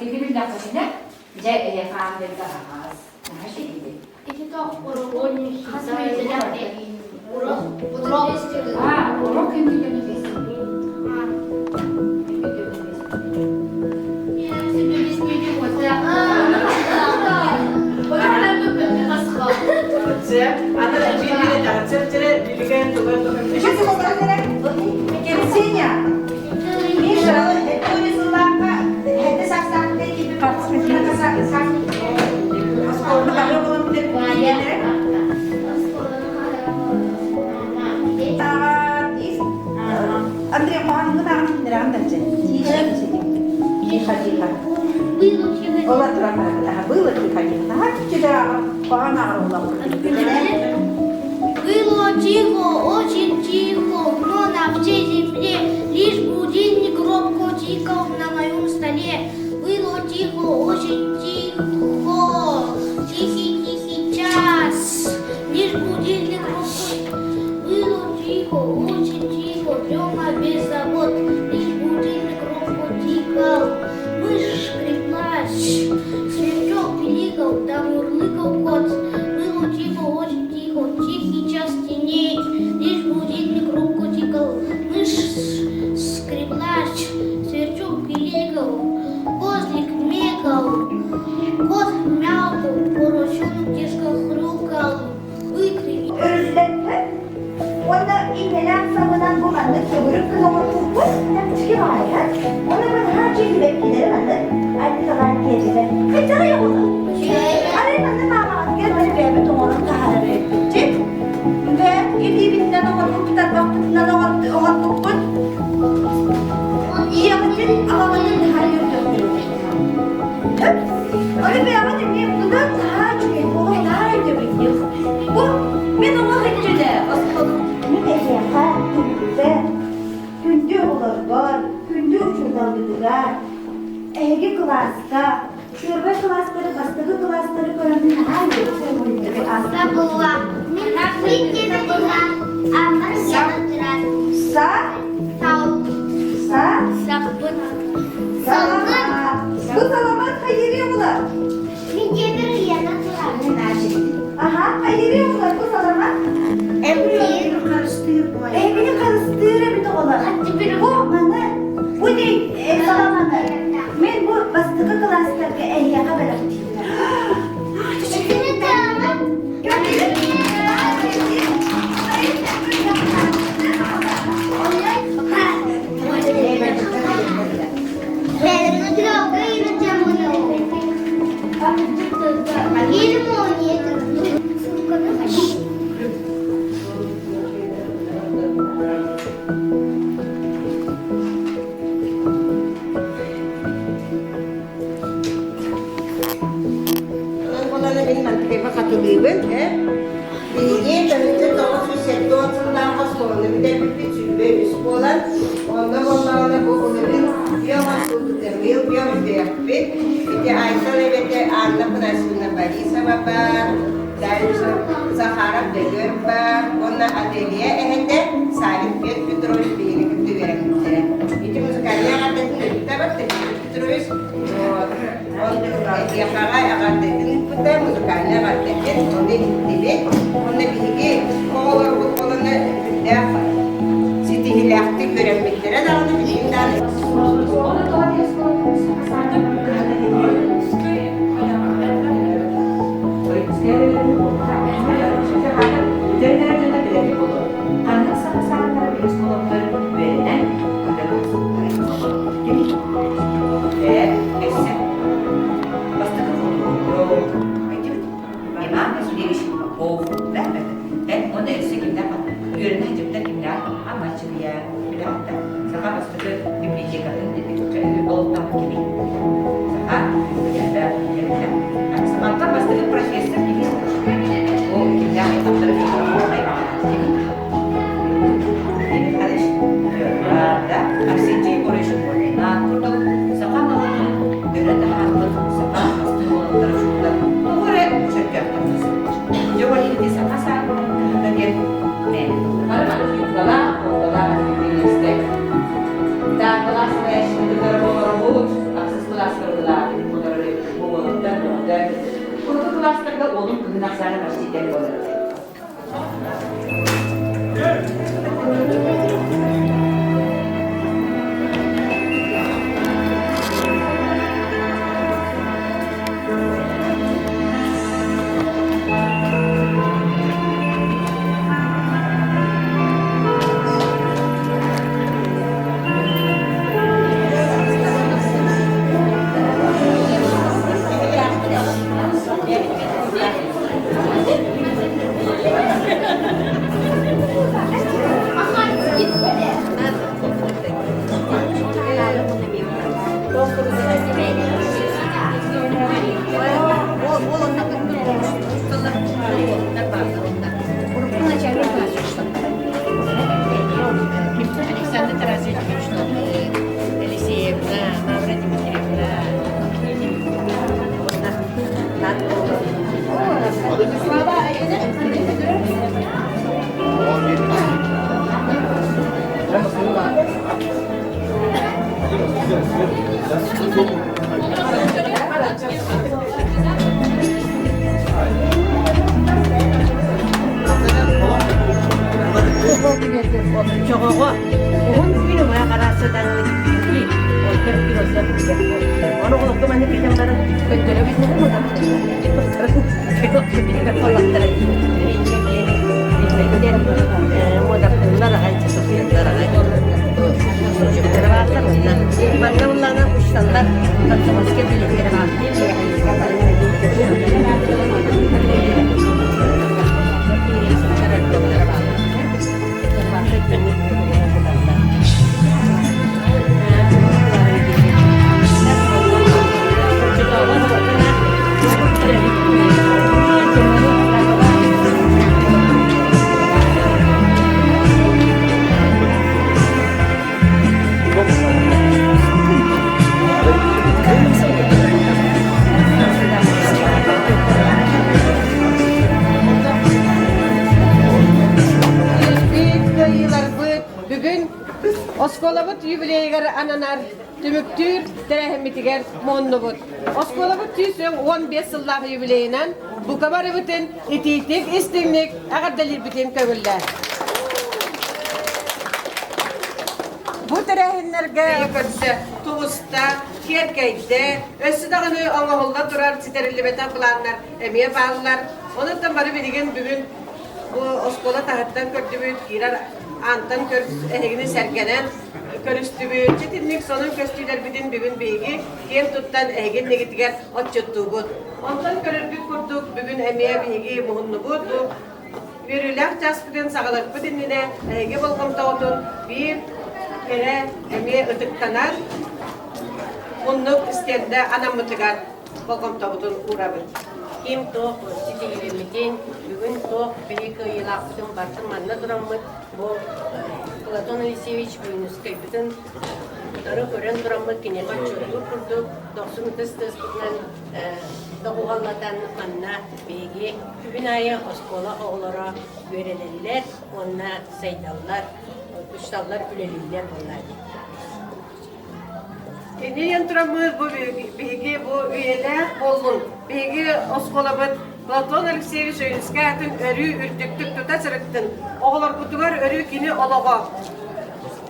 Ити биллэххитинэ, дьэ эһиэхэ аан дойду аһаҕас, наһаа үчүгэй. Ити тоох урок урок А, урок интеллигенции. Кирсиня, Миша, Андрей, Тихо, тихо. Было тихо, Было тихо, очень тихо, но на всей земле лишь будильник робко тикал на моем столе. Было тихо, очень тихо, тихий-тихий час, лишь будильник робко. Было тихо, очень тихо, дрема без забот, лишь будильник робко тикал. Мышь скреблась, сверчок пиликал, да мурлыкал кот. Было тихо, очень тихо, тихий час теней, лишь будильник робко тикал. Мышь скреблась, сверчок пиликал, козлик мекал, кот мяукал, поросенок тишко хрюкал. Бык Өрүстэртэн уонна иннэлээх сабынан бу маннык төгүрүк гына оҥорбуппут чэпчэки баҕайы. Уонна бу наһаа үчүгэй сибэккилэри маннык альпикалаан киэргэтэр. Хайдаҕый оҕолор? Арай манна маамаҕытыгар бары бэйэбит оҥорон таһаарар эбиппит. Дьэ, илиибитинэн оҥорбуппут, тарбахпытынан оҥорбуппут. Ийэҕитин, аҕаҕытын наһаа үөрдүөхтэрэ. Ону бэйэҕит эмиэ быдан наһаа үчүгэй, олох наһаа өйдөбүнньүк. Бу мин олох өттүнэ Мин эһиэхэ түбүктэ, күндү оҕолорбор, күндү учууталгытыгар, эһиги кылааска, первый кылаастары, бастакы кылаастары көрөммүн наһаа үөрдүм. Забыла. Са? Са? Салгын. Бу саламат хайыыры була? Аха, хайыыры була бу саламат? Эбини харыстыыр эбит оҕолор. Бу маны, бу дей саламаны. Мен бу бастакы кылаастарга эһиэхэ бэлэхтиибин. Онон мин мантыкайба хатылыыбын, Биһиги төһүнчэ 970 сыллаахха оскуоланы бүтэрбиппит 23 буолан, онно буоллаҕына бу былырыын биомас быйыл биомүтүөхпүт. Ити Айсал эбэтэ Анна Афанасьевна Борисова баар, дальше Захаров Дөгөр баар, уонна Аделия эһэтэ Савин Петр Петрович биһиги кытта үөрэммиттэрэ. Ити музыкальнай эҕэрдэтин ыытта Петр Петрович, вот. Эһиэхэҕэ эҕэрдэтин ыыппыта, музыкальнай эҕэрдэтин, ону иһиттибит. Уонна биһиги оҕолорбут уонна үрдээх ситиһиилээхтик үөрэммиттэрэ даҕаны билигин даҕаны. Ханнык саха саҥалара биһис олохтор үөрэнэн Өссө бастакы худуоһунньук Иван Васильевич Попов уонна өссө кимнээх үөрэнэ сылдьыбыта кимнээх Амма Чыгыйа билэҕит да саха бастакы библиотекатын олохтоох кими? күһүн ахсаана почти тэҥ буолар этэ. Александр Тарасович Елисеевна, Мавра Дмитриевна. Чоҕоҕо уһун күн умайа хараастатаҥҥыт онтон күн онтон Ону олохто маннык кэтэн баран көнтөрөбүт Манна уллаана ушталлар комсомольскай Кыайыыларбыт бүгүн оскуолабыт юбилейыгар ананар түмүктүүр тэрээһиммитигэр муһуннубут. Оскуолабыт 115 сыллаах юбилейынан бука барыбытын итиитик, истиҥник эҕэрдэлиирбитин көҥүллээ. Бу тэрээһиннэргэ көрсө тубуста, киэркэйдэ, өссө даҕаны оҥоһулла турар ситэриллибэтэх былааннар эмиэ бааллар. Онуттан бары билигин бүгүн бу оскуола таһыттан көрдүбүт, киирэр аантан эһигини сэргэнэн көрүстүбүт. Итинник сонун көстүүлэрбитин бүгүн биһиги киэн туттан эһиги иннигитигэр отчуттуубут. Онтон көрөргүт курдук бүгүн эмиэ биһиги муһуннубут. Бу үөрүүлээх чааспытын саҕалыахпыт иннинэ эһиги болҕомтоҕутун биир кэрэ эмиэ ытыктанар муннук стендэ анаммытыгар болҕомтобутун уурабыт. Ким туох ситиһиилэммитин, бүгүн туох биһи кыайыылаахпытын барытын манна тураммыт бу Платон Алексеевич Ойуунускайбытын утары көрөн тураммыт киниэхэ отчуоттуур курдук дохсун ытыс тыаспытынан доҕуһуоллатан манна биһиги күн аайы оскуола оҕолоро үөрэнэллэр уонна сайдаллар, учууталлар үлэлииллэр буоллаа дии. Иннинэн тураммыт бу биһиги бу үйэлээх буоллун. Биһиги оскуолабыт Платон Алексеевич Ойуунускай аатын өрүү үрдүктүк тута сырыттын. Оҕолорбутугар өрүү кини олоҕо.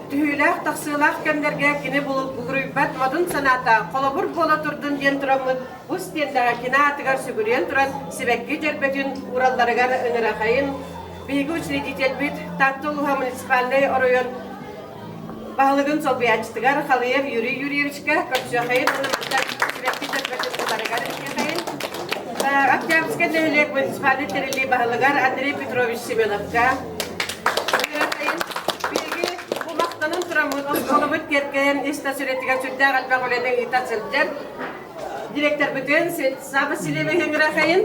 Түһүүлээх-тахсыылаах кэмнэргэ кини булгуруйбат модун санаата холобур буола турдун диэн тураммыт бу стендэҕэ кини аатыгар сүгүрүйэн туран сибэкки дьөрбөтүн ууралларыгар ыҥырахайын биһиги учредительбит Таатта улууһа муниципальнай оройуон баһылыгын солбуйааччытыгар Халыев Юрий Юрьевичка көрсүөхайын уонна сибэкки дьөрбөтүн ыларыгар этиэхэйин. Октябрьскай нэһилиэк муниципальнай тэриллии баһылыгар Андрей Петрович Семеновка биһиги бу махтанан тураммыт оскуолабыт киэркэйэн ис тас үлэтигэр сүрдээх элбэх үлэни ыыта сылдьар директорбытын Светлана Васильевна Ыҥырахайын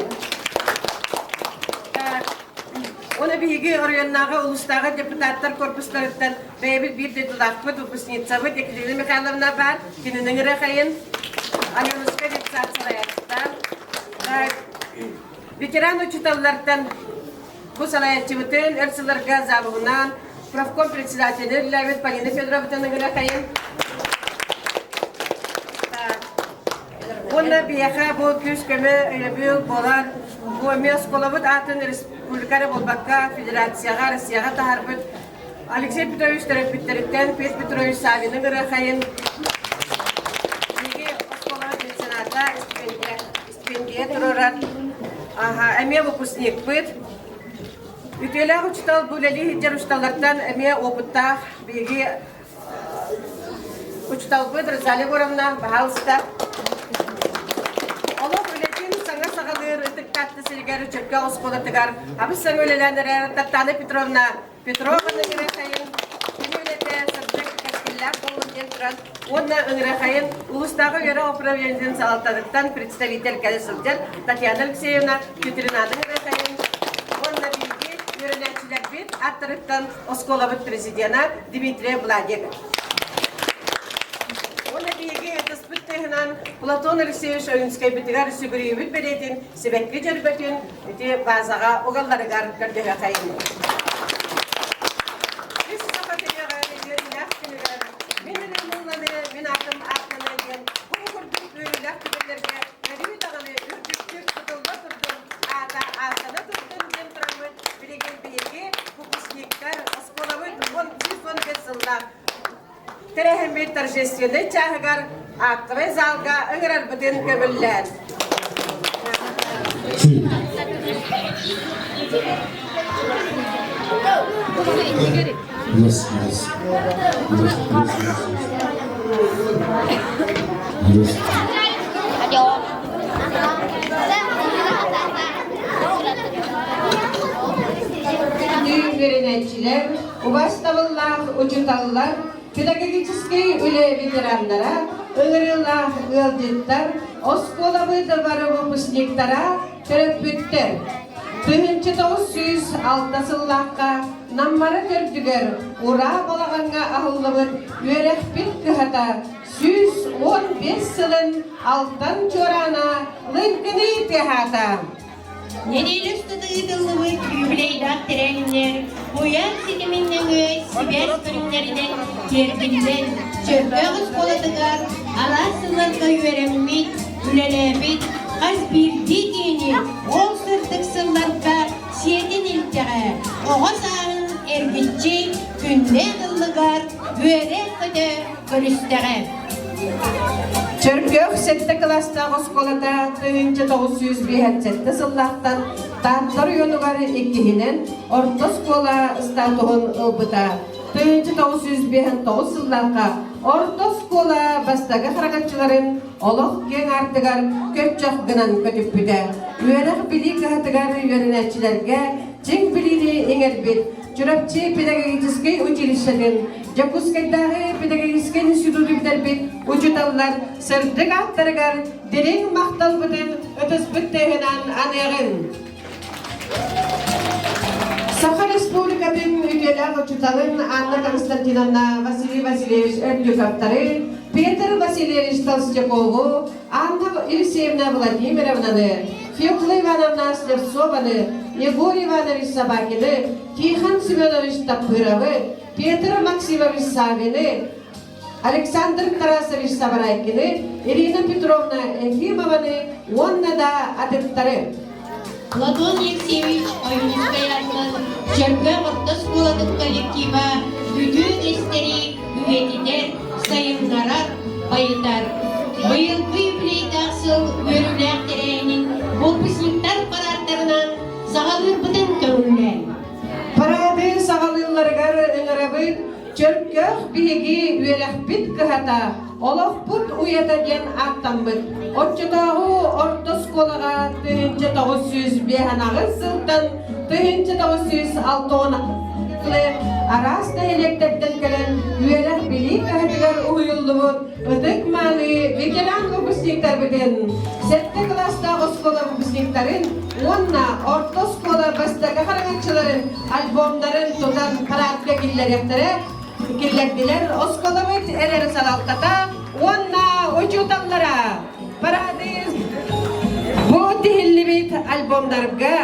Оны биһиги оройуоннааҕы улуустааҕы депутаттар корпустарыттан бэйэбит биир дойдулаахпыт, выпускницабыт Екатерина Михайловна баар, кинини ыҥырахайын, Аленушка детсад салайааччыта. Ветеран учууталлартан бу салайааччыбытын өр сылларга завуһунан профком председателин үлэлээбит Полина Федоровнаны ыҥырахайын. Уонна биһиэхэ бу күүс-көмө өйөбүл буолар. Бу эмиэ оскуолабыт аатын республика эрэ буолбакка, федерацияҕа, Россияҕа таһаарбыт Алексей Петрович төрөппүттэриттэн Петр Петрович Савины ырыахайын биһиги оскуолабыт мецената стипендия, стипендия туруорар. Аха, эмиэ выпускникпыт. Үтүөлээх учуутал бу үлэлии сылдьар учууталлартан эмиэ опыттаах биһиги Учууталбыт Розалия Егоровна, баһаалыста. Олох үлэтин саҥа саҕалыыр Ытык Таатта сиригэр Чөркөөх оскуолатыгар абыс саҥа үлэлээн эрэр Таттаана Петровна Петрованы ыҥырыахайын кини үлэтэ сырдык кэскиллээх буоллун диэн туран уонна ыҥырыахайын улуустааҕы үөрэх управлениетын салалтатыттан представитель кэлэ сылдьар Татьяна Алексеевна Петринаны ыҥырыахайын уонна биһиги үөрэнээччилэрбит аттарыттан оскуолабыт президена Дмитрий Владик. Уонна биһиги ытыспыт тыаһынан Платон Алексеевич Ойунскайбытыгар сүгүрүйүүбүт бэлиэтин сибэкки дьөрбөтүн ити базаҕа угалларыгар көрдөһүөххэйин. Үс саха тириэҕэр үөрүүлээх күнүгэр мин ырыамылланы, мин аатым ааттана диэн бу курдук үөрүүлээх түгэннэргэ өрүү даҕаны үрдүктүк тутулла турдун, аата ааттана турдун диэн тураммыт билигин биһиги выпускниктар оскуолабыт 115 сыллаах тэрээһиммит торжественнай чааһыгар актовай залга ыҥырарбытын көҥүллээн. Yes, yes. Yes, yes, yes. Yes. Үөрэнээччилэр, убаастабыллаах учууталлар, педагогическай үлэ ветераннара, ыҥырыылаах ыалдьыттар, оскуолабыт бары выпускниктара, төрөппүттэр. 1906 сыллаахха Наммара төрдүгэр Ураа балаҕаҥҥа аһыллыбыт үөрэхпит кыһата 115 сылын алтан чуораана лыҥкыныы тыаһаата. Нэдиэлэ устата ыытыллыбыт юбилейдаах тэрээһиннэр куйаар ситимин нөҥүө сибээс көрүҥнэринэн тиэрдиллэн, Чөркөөх оскуолатыгар араас сылларга үөрэммит, үлэлээбит хас биирдии киһини ол сырдык сылларга сиэтин илтэҕэ, оҕо сааһын эргиччи күннээх ыллыгар үөрэ-көтө көрүстэҕэ. Чөркөөх сэттэ кылаастаах оскуолата 1957 сыллаахтан Таатта оройуонугар иккиһинэн орто оскуола статуһун ылбыта. 1959 сыллаахха орто оскуола бастакы харагаччыларын олох киэҥ аартыгар көччөх гынан көтүппүтэ. Үөрэх-билии кыһатыгар үөрэнээччилэргэ чиҥ билиини иҥэрбит Чурапчы педагогическай училищетын, Дьокуускайдааҕы педагогическай институту бүтэрбит учууталлар сырдык ааттарыгар дириҥ махталбытын ытыспыт тыаһынан аныаҕын. Саха Республикатын үтүөлээх учууталын Анна Константиновна Василий Васильевич Өрдүковтары, Петр Васильевич Толстякову, Анна Елисеевна Владимировнаны, Фекла Ивановна Слепцованы, Егор Иванович Собакины, Тихон Семенович Тапыровы, Петр Максимович Савины, Александр Тарасович Сабарайкины, Ирина Петровна Ефимованы уонна да атыттары. Платон Алексеевич Ойуунускай аатынан Чөркөөх орто оскуолатын коллектива үтүө үгэстэри үйэтитэр, сайыннарар, байытар. Быйылгы юбилейдаах сыл үөрүүлээх тэрээһинин выпускниктар парааттарынан саҕалыырбытын көҥүллээн. Параады саҕалыылларыгар ыҥырабыт Чөркөөх биһиги үөрэхпит кыһата, олохпут уйата диэн ааттаммыт. Оччотооҕу орто оскуолаҕа 1958 сылтан 1960 араас нэһилиэктэртэн кэлэн үөрэх-билии кыһатыгар уһуйуллубут ытык-мааны ветеран выпускниктарбытын, сэттэ кылаастаах оскуола выпускниктарын уонна орто оскуола бастакы хараҥаччыларын альбомнарын тутан параадка киллэриэхтэрэ киллэрдилэр оскуолабыт эрэр салалтата уонна учууталлара парады бу тиһиллибит альбомнарга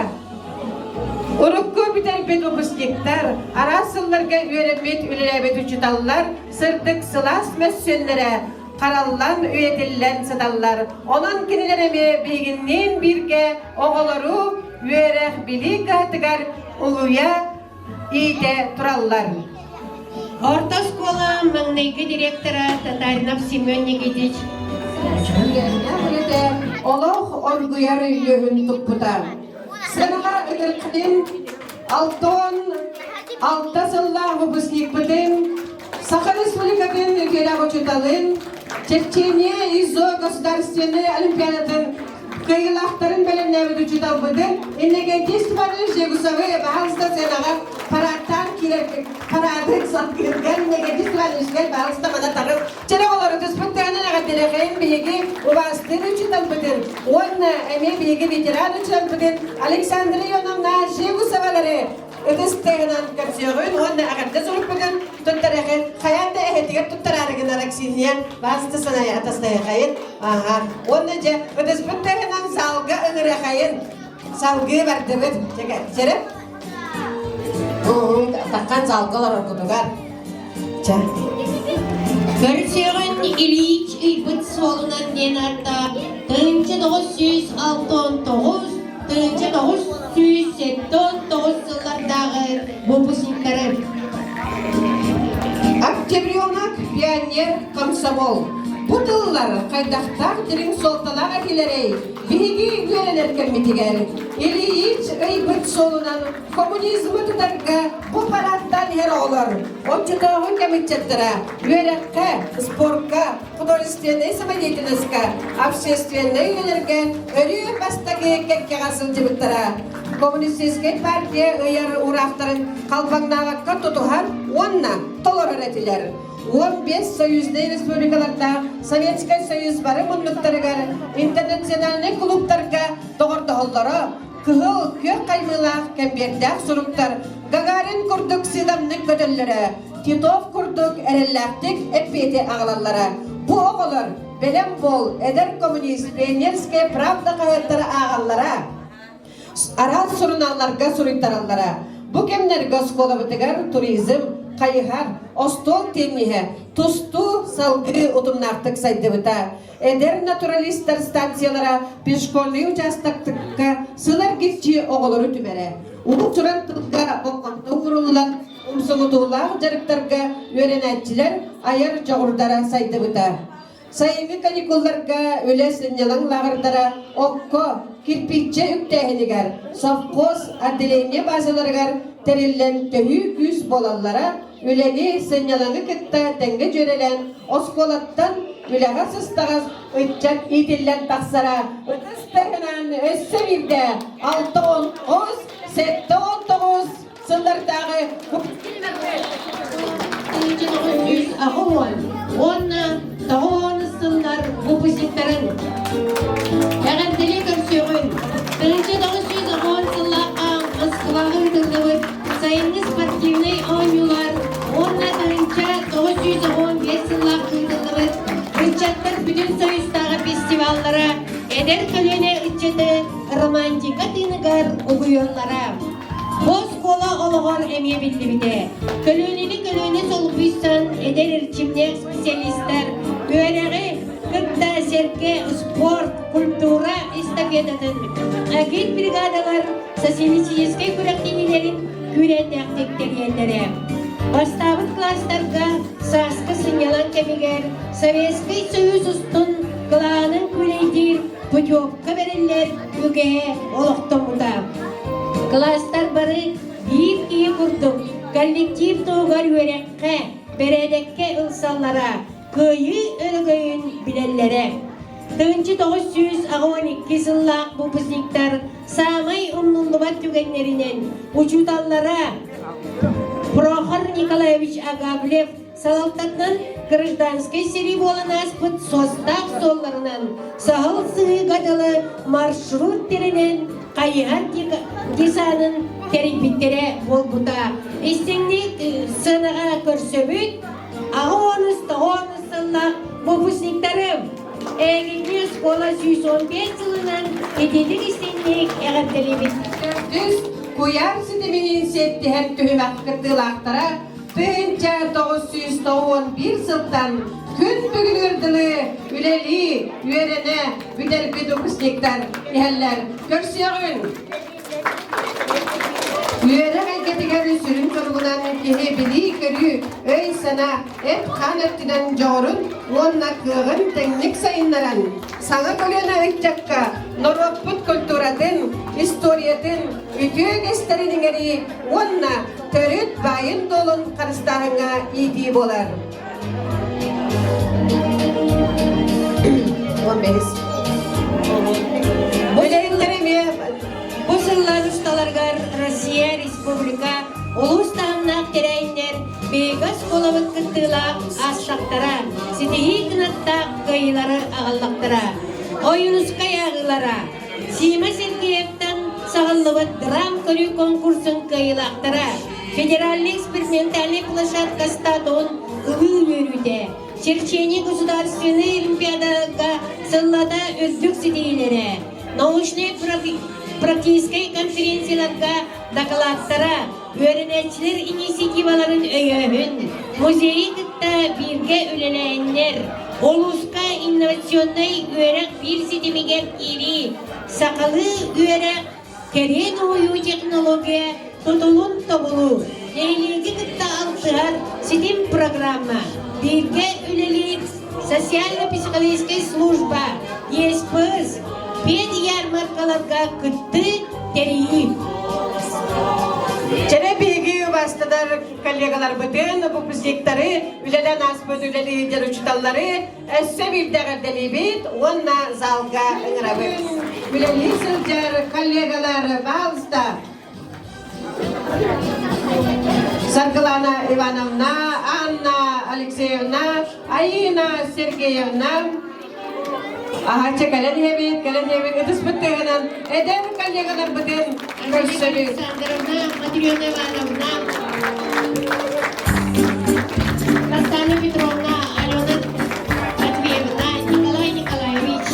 урукку бүтэрбит выпускниктар араас сылларга үөрэммит үлэлээбит учууталлар сырдык сылаас мөссүөннэрэ. хараллан үйэтиллэн сыталлар. Онон кинилэр эмиэ биһигинниин бииргэ оҕолору үөрэх билии кыһатыгар улуйа иитэ тураллар. Орто оскуола маҥнайгы директора Татаринов Семен Никитич Үлэтэ олох оргуйар үөһүн туппута. Сыанаҕа ытырхытын Алтон алта сыллаах выпускникпытын Саха Республикатын үтүөлээх учууталын, Чечения ИЗО государственнай олимпиадатын кыайыылаахтарын бэлэмнээбит учууталбытын Иннокентий Степанович Жегусовы баһаалыста сыанаҕа парадтаан киирэр парады салгыыргар Иннокентий Степановичка баһаалыста мана таҕыс Чэрэ олору түспүттэринэн эҕэрдэлэхэйин биһиги убаастыыр учууталбытын уонна эмиэ биһиги ветеран учууталбытын Александра Ионовна Жегусовалары ытыс тыаһынан көрсүөҕүн уонна эҕэрдэ сурукпутун туттарыахын хайаан да эһэтигэр туттараары гынар Аксинья баасты санайа атастайахайын аха уонна дьэ ытыспыт тыаһынан залга ыҥырыахайын салгыы бардыбыт чэрэ таххан залга олороргутугар чэ Көрсүөҕүн Ильич ыйбыт суолунан диэн ааттаах 1969 1979 сыллардааҕы выпускниктары Октябренок, пионер, комсомол. Бу тыллар хайдахтаах дириҥ суолталаах этилэрэй? Биһиги үөрэнэр кэммитигэр Ильич ыйбыт суолунан коммунизмы тутарга бу парадтаан иһэр оҕолор оччотооҕу кэм ыччаттара үөрэххэ, спорка, художественнай самодеятельноска, общественнай үлэлэргэ өрүү бастакы кэккэҕэ сылдьыбыттара. Коммунистическай партия ыйар уураахтарын халбаҥнаабакка тутуһар уонна толорор этилэр. 15 союзнай республикалардаах Советскай Союз бары муннуктарыгар интернациональнай клубтарга доҕордоһоллоро, кыһыл күөх хаймыылаах кэмбиэрдээх суруктар Гагарин курдук сыыдамнык көтөллөрө, Титов курдук эрэллээхтик эппиэти аҕалаллара. Бу оҕолор «Бэлэм буол», «Эдэр коммунист», «Пионерская правда» хаһыаттары ааҕаллара, араас сурунаалларга суруйтараллара. Бу кэмнэргэ оскуолабытыгар туризм, хайыһар, остуол тенниһэ, тустуу салгыы утумнаахтык сайдыбыта. Эдэр натуралистар станциялара пришкольнай учаастакка сыл эргиччи оҕолору түмэрэ. Уус-уран тылга болҕомто ууруллан, умсугутуулаах дьарыктарга үөрэнээччилэр айар дьоҕурдара сайдыбыта. Сайыҥҥы каникулларга үлэ сынньалаҥ лааҕырдара окко, кирпииччэ үктээһинигэр, совхоз, отделение базаларыгар тэриллэн төһүү күүс буолаллара үлэни, сынньалаҥы кытта тэҥҥэ дьүөрэлээн оскуолаттан үлэҕэ сыстаҕас ыччат иитиллэн тахсара ытыс таһынан өссө биирдэ 69 79 сыллардааҕы 1980 уонна 90 сыллар выпускниктарын эҕэрдэлии көрсүөҕүн 1990 сыллаахха Москваҕа ыытыллыбыт сайыҥҥы спортивнай оонньуулар уонна 1995 сыллаах ыытыллыбыт ыччаттар бүтүн союзтааҕы фестиваллара эдэр көлүөнэ ыччаты романтика тыыныгар угуйаллара. Бу оскуола олоҕор эмиэ биллибитэ. Көлүөнэни көлүөнэ солбуйсан эдэр эрчимнээх специалистар үөрэҕи кытта сэргэ спорт, культура эстафетатын, агит-бригадалар социалистическай күрэхтэһиилэрин күүрээннээхтик тэрийэллэрэ. Бастаабыт класстарга сааскы сынньалаҥ кэмигэр Советскай Союз устун кылаанын күлэйдиир путевка бэриллэр үгэһэ олохтоммута. Кылаастар бары биир киһи курдук коллектив туһугар үөрэххэ, бэрээдэккэ ылсаллара, кыайыы өрөгөйүн билэллэрэ. 1982 сыллаах выпускниктар саамай умнуллубат түгэннэринэн учууталлара Прохор Николаевич Агавлев салалтатынан гражданскай сэрии буолан ааспыт суостаах суолларынан саһыл сыһыыга дылы маршрут тэринэн хайыһар десанын тэрийбиттэрэ буолбута. Истиҥник сыанаҕа көрсөбүт аҕа онус тоҕоонус сыллаах выпускниктарым эйигинни оскуола 115 сылынан итиитик истиҥник эҕэрдэлиибит. Төрдүс куйаар ситиминин сиэттиһэн түһүмэх кыттыылаахтара 1991 сылтан. күн бүгүнүгэр дылы үлэлии, үөрэнэ бүтэрбит выпускниктар иһэллэр. Көрсүөҕүҥ! Үөрэх эйгэтигэр сүрүн соругунан киһи билии-көрүү, өй-санаа, эт-хаан өттүнэн дьоҕурун уонна кыаҕын тэҥник сайыннаран, саҥа көлүөнэ ыччакка норуоппут культуратын, историятын, үтүө үгэстэрин иҥэрии уонна төрүт баайын-дуолун харыстааһыҥҥа иитии буолар. Үлэһиттэр эмиэ Бу сыллар усталарыгар Россия Республика улуус таһымнаах тэрээһиннэр биһиги оскуолабыт кыттыылаах аастахтара, ситиһии кынаттаах кыайыылары аҕаллахтара. Ойуунускай ааҕыылара Сима Сергеевтан саҕыллыбыт драм көрүү конкурсун кыайыылаахтара, федеральный экспериментальный площадка статуһун ылыы үөрүүтэ, Черчение государственной олимпиадага сыллата үрдүк ситиһиилэрэ, научнай практическай конференцияларга дакылааттара, үөрэнээччилэр инициативаларын өйөөһүн, музейы кытта бииргэ үлэлээһиннэр, улууска инновационнай үөрэх биир ситимигэр киирии, сахалыы үөрэх, кэриэн уһуйуу технология тутулун тобулуу, нэһилиэги кытта алтыһар ситим программа, бииргэ үлэлиир социально-психологическай служба, ЕСПС, пед-ярмаркаларга кыттыы, тэрийии. Чэрэ биһиги убастадар коллегаларбытын, выпускниктары, үлэлээн ааспыт үлэлиир учууталлары өссө биирдэ эҕэрдэлиибит уонна залга ыҥырабыт. Үлэлии сылдьар коллегалар, пожалуйста, Саргылана Ивановна, Анна Алексеевна, Аина Сергеевна, Аһачча кэлэн иһэбит, кэлэн иһэбит, ытыспыт тыаһынан эдэр коллегаларбытын көрсөбүт. Александровна, Матрена Ивановна, Настана Петровна, Алена Матвеевна, Николай Николаевич,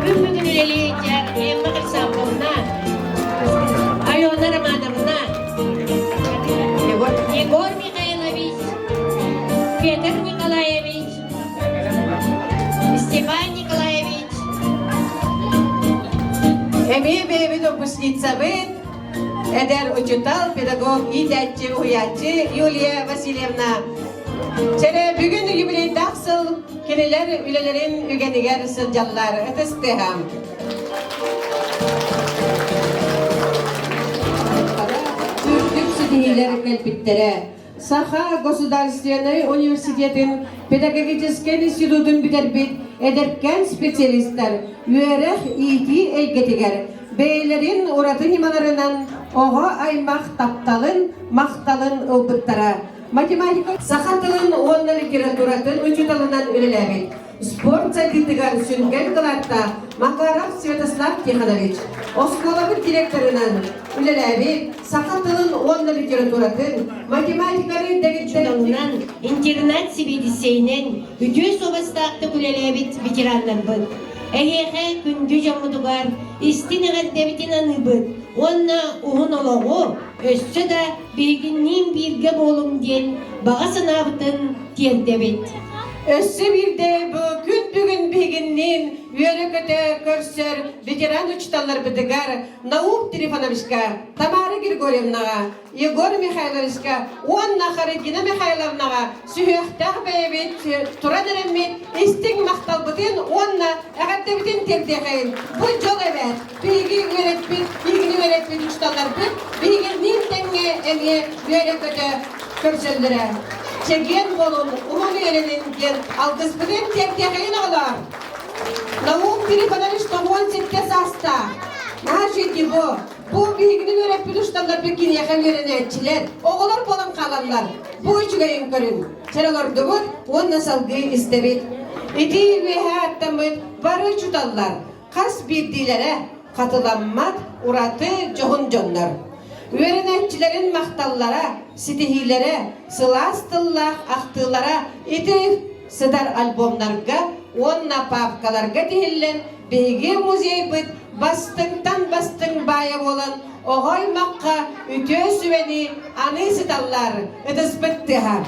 күн бүгүн үлэлиир Эмма Александровна, Алена Романовна, Егор Михайлович, Петр Николаевич, Степан Николаевич. Эмиэ бэйэбит выпускницабыт, эдэр учутал, педагог, иитээччи, уһуйааччы Юлия Васильевна. Чэрэ бүгүн юбилейдаах сыл кинилэр үлэлэрин үгэнигэр сылдьаллар. Ытыс тыаһа. Үрдүк ситиһиилэр кэлбиттэрэ. Саха государственнай университетын педагогическай институтун бүтэрбит эдэркээн специалистар үөрэх иитии эйгэтигэр бэйэлэрин ураты ньымаларынан оҕо аймах тапталын, махталын ылбыттара. Математика саха тылын уонна литературатын учууталынан үлэлээбит. Спорт сайдыытыгар сүҥкэн кылааттаах Макаров Святослав Тихонович оскуолабыт директорынан үлэлээбит, саха тылын уонна литературатын, математиканы дэгиттэр Учууталынан, интернат сэбиэдиссэйинэн үтүө суобастаахтык үлэлээбит ветераннарбыт. Эһиэхэ күндү дьоммутугар истиҥ эҕэрдэбитин аныыбыт уонна уһун олоҕу өссө да биһигинниин бииргэ буолуҥ диэн баҕа санаабытын тиэрдэбит. Өссө биирдэ бу күн бүгүн биһигинниин үөрэ-көтө көрсөр ветеран учууталларбытыгар Наум Трифоновичка, Тамара Григорьевнаҕа, Егор Михайловичка уонна Харитина Михайловнаҕа сүһүөхтээх бэйэбит туран эрэммит истиҥ махталбытын уонна эҕэрдэбитин тиэрдиэхэйин. Бу дьол эбээт! Биһиги үөрэппит, биһигини үөрэппит учууталларбыт биһигинниин тэҥҥэ эмиэ үөрэ-көтө көрсөллөрө. Чэгиэн буолун, уһун үөрэнин диэн алгыспытын тиэрдиэхэйин оҕолоор! Наум Трифонович тоҕуон сиргэ саастаах. Наһаа үчүгэй бу. Бу биһигини үөрэппит учууталларбыт киниэхэ үөрэнээччилэр, оҕолор буолан хаалаллар. Бу үчүгэйин көрүн. Чэр олордубут уонна салгыы истэбит. Ити үөһэ аттаммыт бары учууталлар хас биирдиилэрэ хатыламмат ураты дьоһун дьоннор. Үөрэнээччилэрин махталлара, ситиһиилэрэ, сылаас тыллаах ахтыылара ити сытар альбомнарга уонна паапкаларга тиһиллэн биһиги музейбыт бастыҥтан бастыҥ баайа буолан оҕо аймахха үтүө сүбэни аныы сыталлар ытыспыт тыаһа.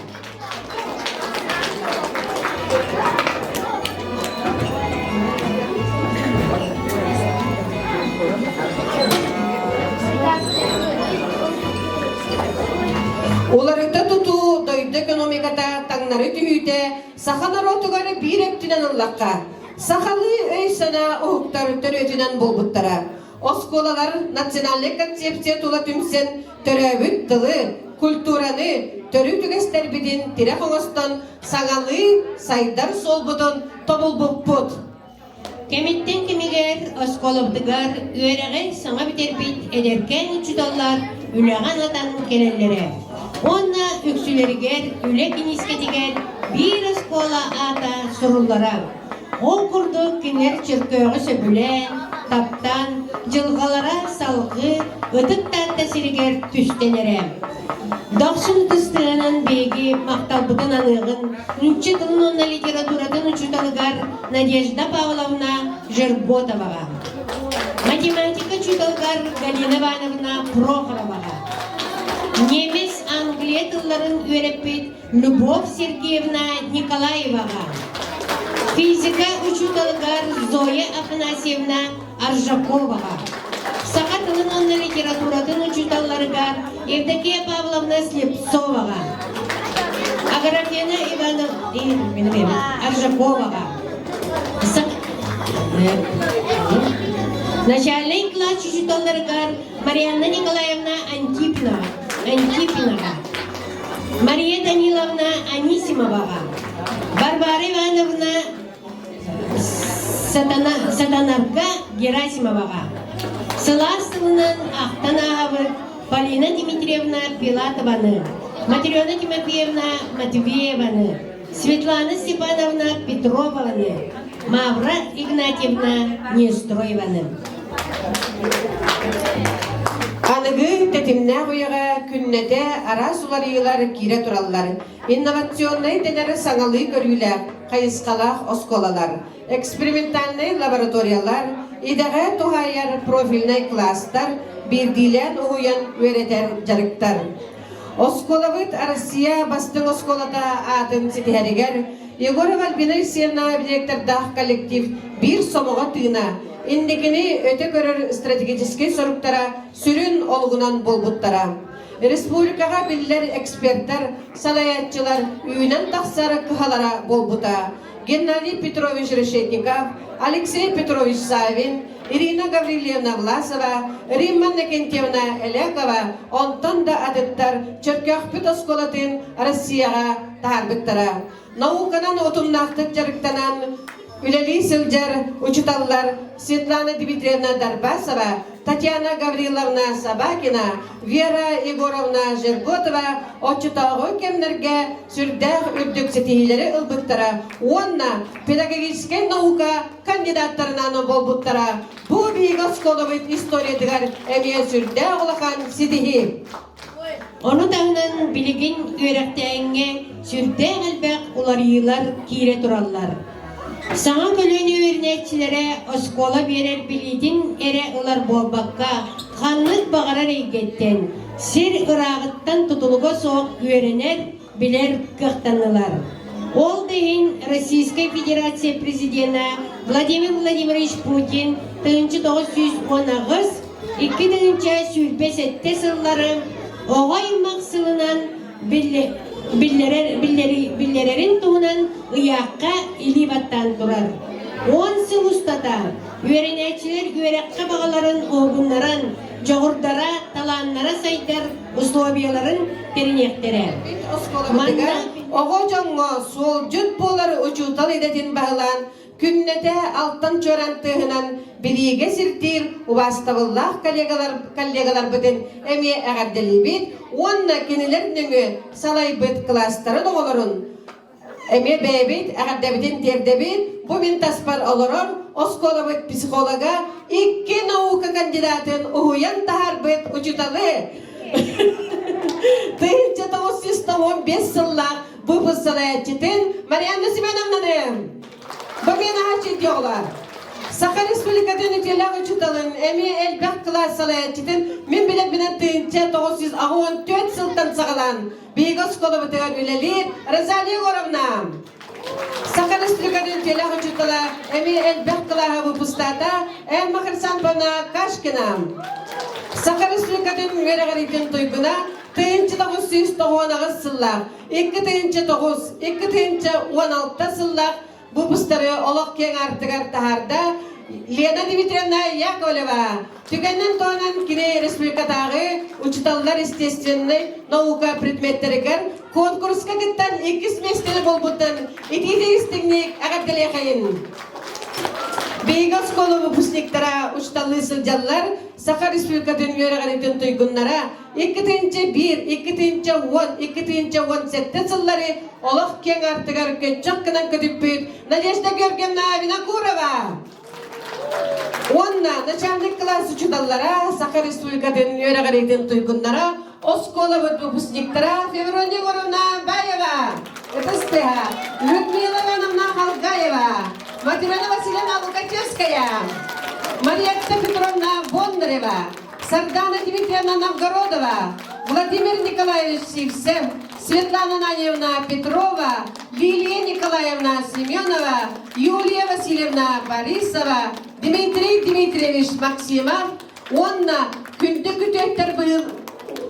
таҥнары түһүүтэ саха норуотугар биир өттүнэн ыллахха, сахалыы өй-санаа уһуктар төрүөтүнэн буолбуттара. Оскуолалар национальнай концепция тула түмсэн төрөөбүт тылы, культураны, төрүт үгэстэрбитин тирэх оҥостон саҥалыы сайдар суолбутун тобулбуппут. Кэмиттэн кэмигэр оскуолабытыгар үөрэҕи саҥа бүтэрбит эдэркээн учууталлар үлэҕэ анатан кэлэллэрэ. Уонна үксүлэригэр үлэ киниискэтигэр биир оскуола аата суруллара. Ол курдук кинилэр Чөркөөҕү сөбүлээн, таптаан, дьылҕалара салҕыы Ытык Таатта сиригэр түстэнэрэ. Дохсун ытыстыанан биһиги махталбытын аныаҕын нуучча тылын уонна литературатын учууталыгар Надежда Павловна Жерготоваҕа, математика учууталыгар Галина Ивановна Прохороваҕа, немец Англия тылларын үөрэппит Любовь Сергеевна Николаеваҕа, физика учууталыгар Зоя Афанасьевна Аржаковаҕа, саха тылын уонна литературатын учууталларыгар Евдокия Павловна Слепцоваҕа, Аграфена Ивановна Аржаковаҕа, начальнай класс учууталларыгар Марианна Николаевна Антипинова, Антипинаҕа, Мария Даниловна Анисимоваҕа, Варвара Ивановна Сатана, Сатанарга Герасимоваҕа, сылаас тылынан ахтан ааһабыт Полина Дмитриевна Филатованы, Матрена Тимофеевна Матвееваны, Светлана Степановна Петрованы, Мавра Игнатьевна Нестроеваны. Аныгы тэтимнээх үйэҕэ күннэтэ араас уларыйыылар киирэ тураллар. Инновационнай дэнэр саҥалыы көрүүлээх, хайысхалаах оскуолалар, экспериментальнай лабораториялар, идэҕэ туһаайар профильнай класстар, биирдиилээн уһуйан үөрэтэр дьарыктар. Оскуолабыт Россия бастыҥ оскуолата аатын ситиһэригэр Егорова Альбина Алексеевна директордаах коллектив биир сомоҕо тыына, инникини өтө көрөр стратегическай соруктара сүрүн олугунан буолбуттара. Республикаҕа биллэр экспертэр, салайааччылар үүнэн тахсар кыһалара буолбута. Геннадий Петрович Решетников, Алексей Петрович Савин, Ирина Гаврильевна Власова, Римма Накентьевна Элякова, онтон да атыттар Чөркөөхпүт оскуолатын Россияҕа таһаарбыттара. Науканан утумнаахтык дьарыктанан үлэлии сылдьар учууталлар Светлана Дмитриевна Дарбасова, Татьяна Гавриловна Собакина, Вера Егоровна Жерготова оччотооҕу кэмнэргэ сүрдээх үрдүк ситиһиилэри ылбыттара уонна педагогическай наука кандидаттарынан буолбуттара. Бу биһиги оскуолабыт историятыгар эмиэ сүрдээх улахан ситиһии. Ону таһынан билигин үөрэхтээһиҥҥэ сүрдээх элбэх уларыйыылар киирэ тураллар. Саҥа көлүөнэ үөрэнээччилэрэ оскуола биэрэр билиитин эрэ ылар буолбакка, ханнык баҕарар эйгэттэн, сир ырааҕыттан тутулуга суох үөрэнэр, билэр кыахтаннылар. Ол да иһин Российскай Федерация Президенэ Владимир Владимирович Путин 1918 2027 сыллары оҕо аймах сылынан биллэрэрин туһунан ыйаахха илии баттаан турар. 10 сыл устата үөрэнээччилэр үөрэххэ баҕаларын уһугуннаран, дьоҕурдара, талааннара сайдар условияларын тэриниэхтэрэ. Оскуолабытыгар оҕо дьоҥҥо суолдьут буолар учуутал идэтин баһылаан, күннэтэ алтан чуораан тыаһынан билиигэ сирдиир убаастабыллаах коллегалар, коллегаларбытын эмиэ эҕэрдэлиибит уонна кинилэр нөҥүө салайбыт кылаастарын оҕолорун Эмиэ бэйэбит эҕэрдэбитин тиэрдэбит. Бу мин таспар олорор оскуолабыт психолога икки наука кандидатын уһуйан таһаарбыт учууталы 1995 сыллаах выпуск салайааччытын Марианна Семеновнаны бу мин аһаччы оҕолор. Саха Республикатын үтүөлээх учууталын эмиэ элбэх кылаас салайааччытын мин билэрбинэн 1984 сылтан саҕалаан Биһиги оскуолабытыгар үлэлиир Розалия Егоровна. Саха Республикатын үтүөлээх учуутала эмиэ элбэх кылааһы выпустаата Эмма Хрисанповна Кашкина. Саха Республикатын үөрэҕириитин туйгуна. 1998 сыллаах, 2009, 2016 сыллаах выпустары олох киэҥ аартыгар таһаарда Лена Дмитриевна Яковлева. Түгэнинэн туһанан кини республикатааҕы учууталлар естественнэй наука предметтэригэр конкурска кыттан иккис миэстэни булбутун итиитик истиҥник эҕэрдэлиэхэйин. Биһиги оскуола выпускниктара учууталлыы сылдьаллар, Саха Республикатын үөрэҕиритин туйгуннара 2001, 2010, 2017 сыллары олох киэҥ аартыгар көччөх гынан көтүппүт Надежда Георгиевна Винокурова уонна начальник кылаас учууталлара, Саха Республикатын үөрэҕириитин туйгуннара, оскуолабыт выпускниктара Феврония Егоровна Баева, ытыс тыаһа, Людмила Ивановна Халгаева, Матрена Васильевна Лукачевская, Мариетта Петровна Бондарева, Сардана Дмитриевна Новгородова, Владимир Николаевич Сивцев, Светлана Ананьевна Петрова, Лилия Николаевна Семенова, Юлия Васильевна Борисова, Дмитрий Дмитриевич Максимов уонна күндү күтүөттэр быйыл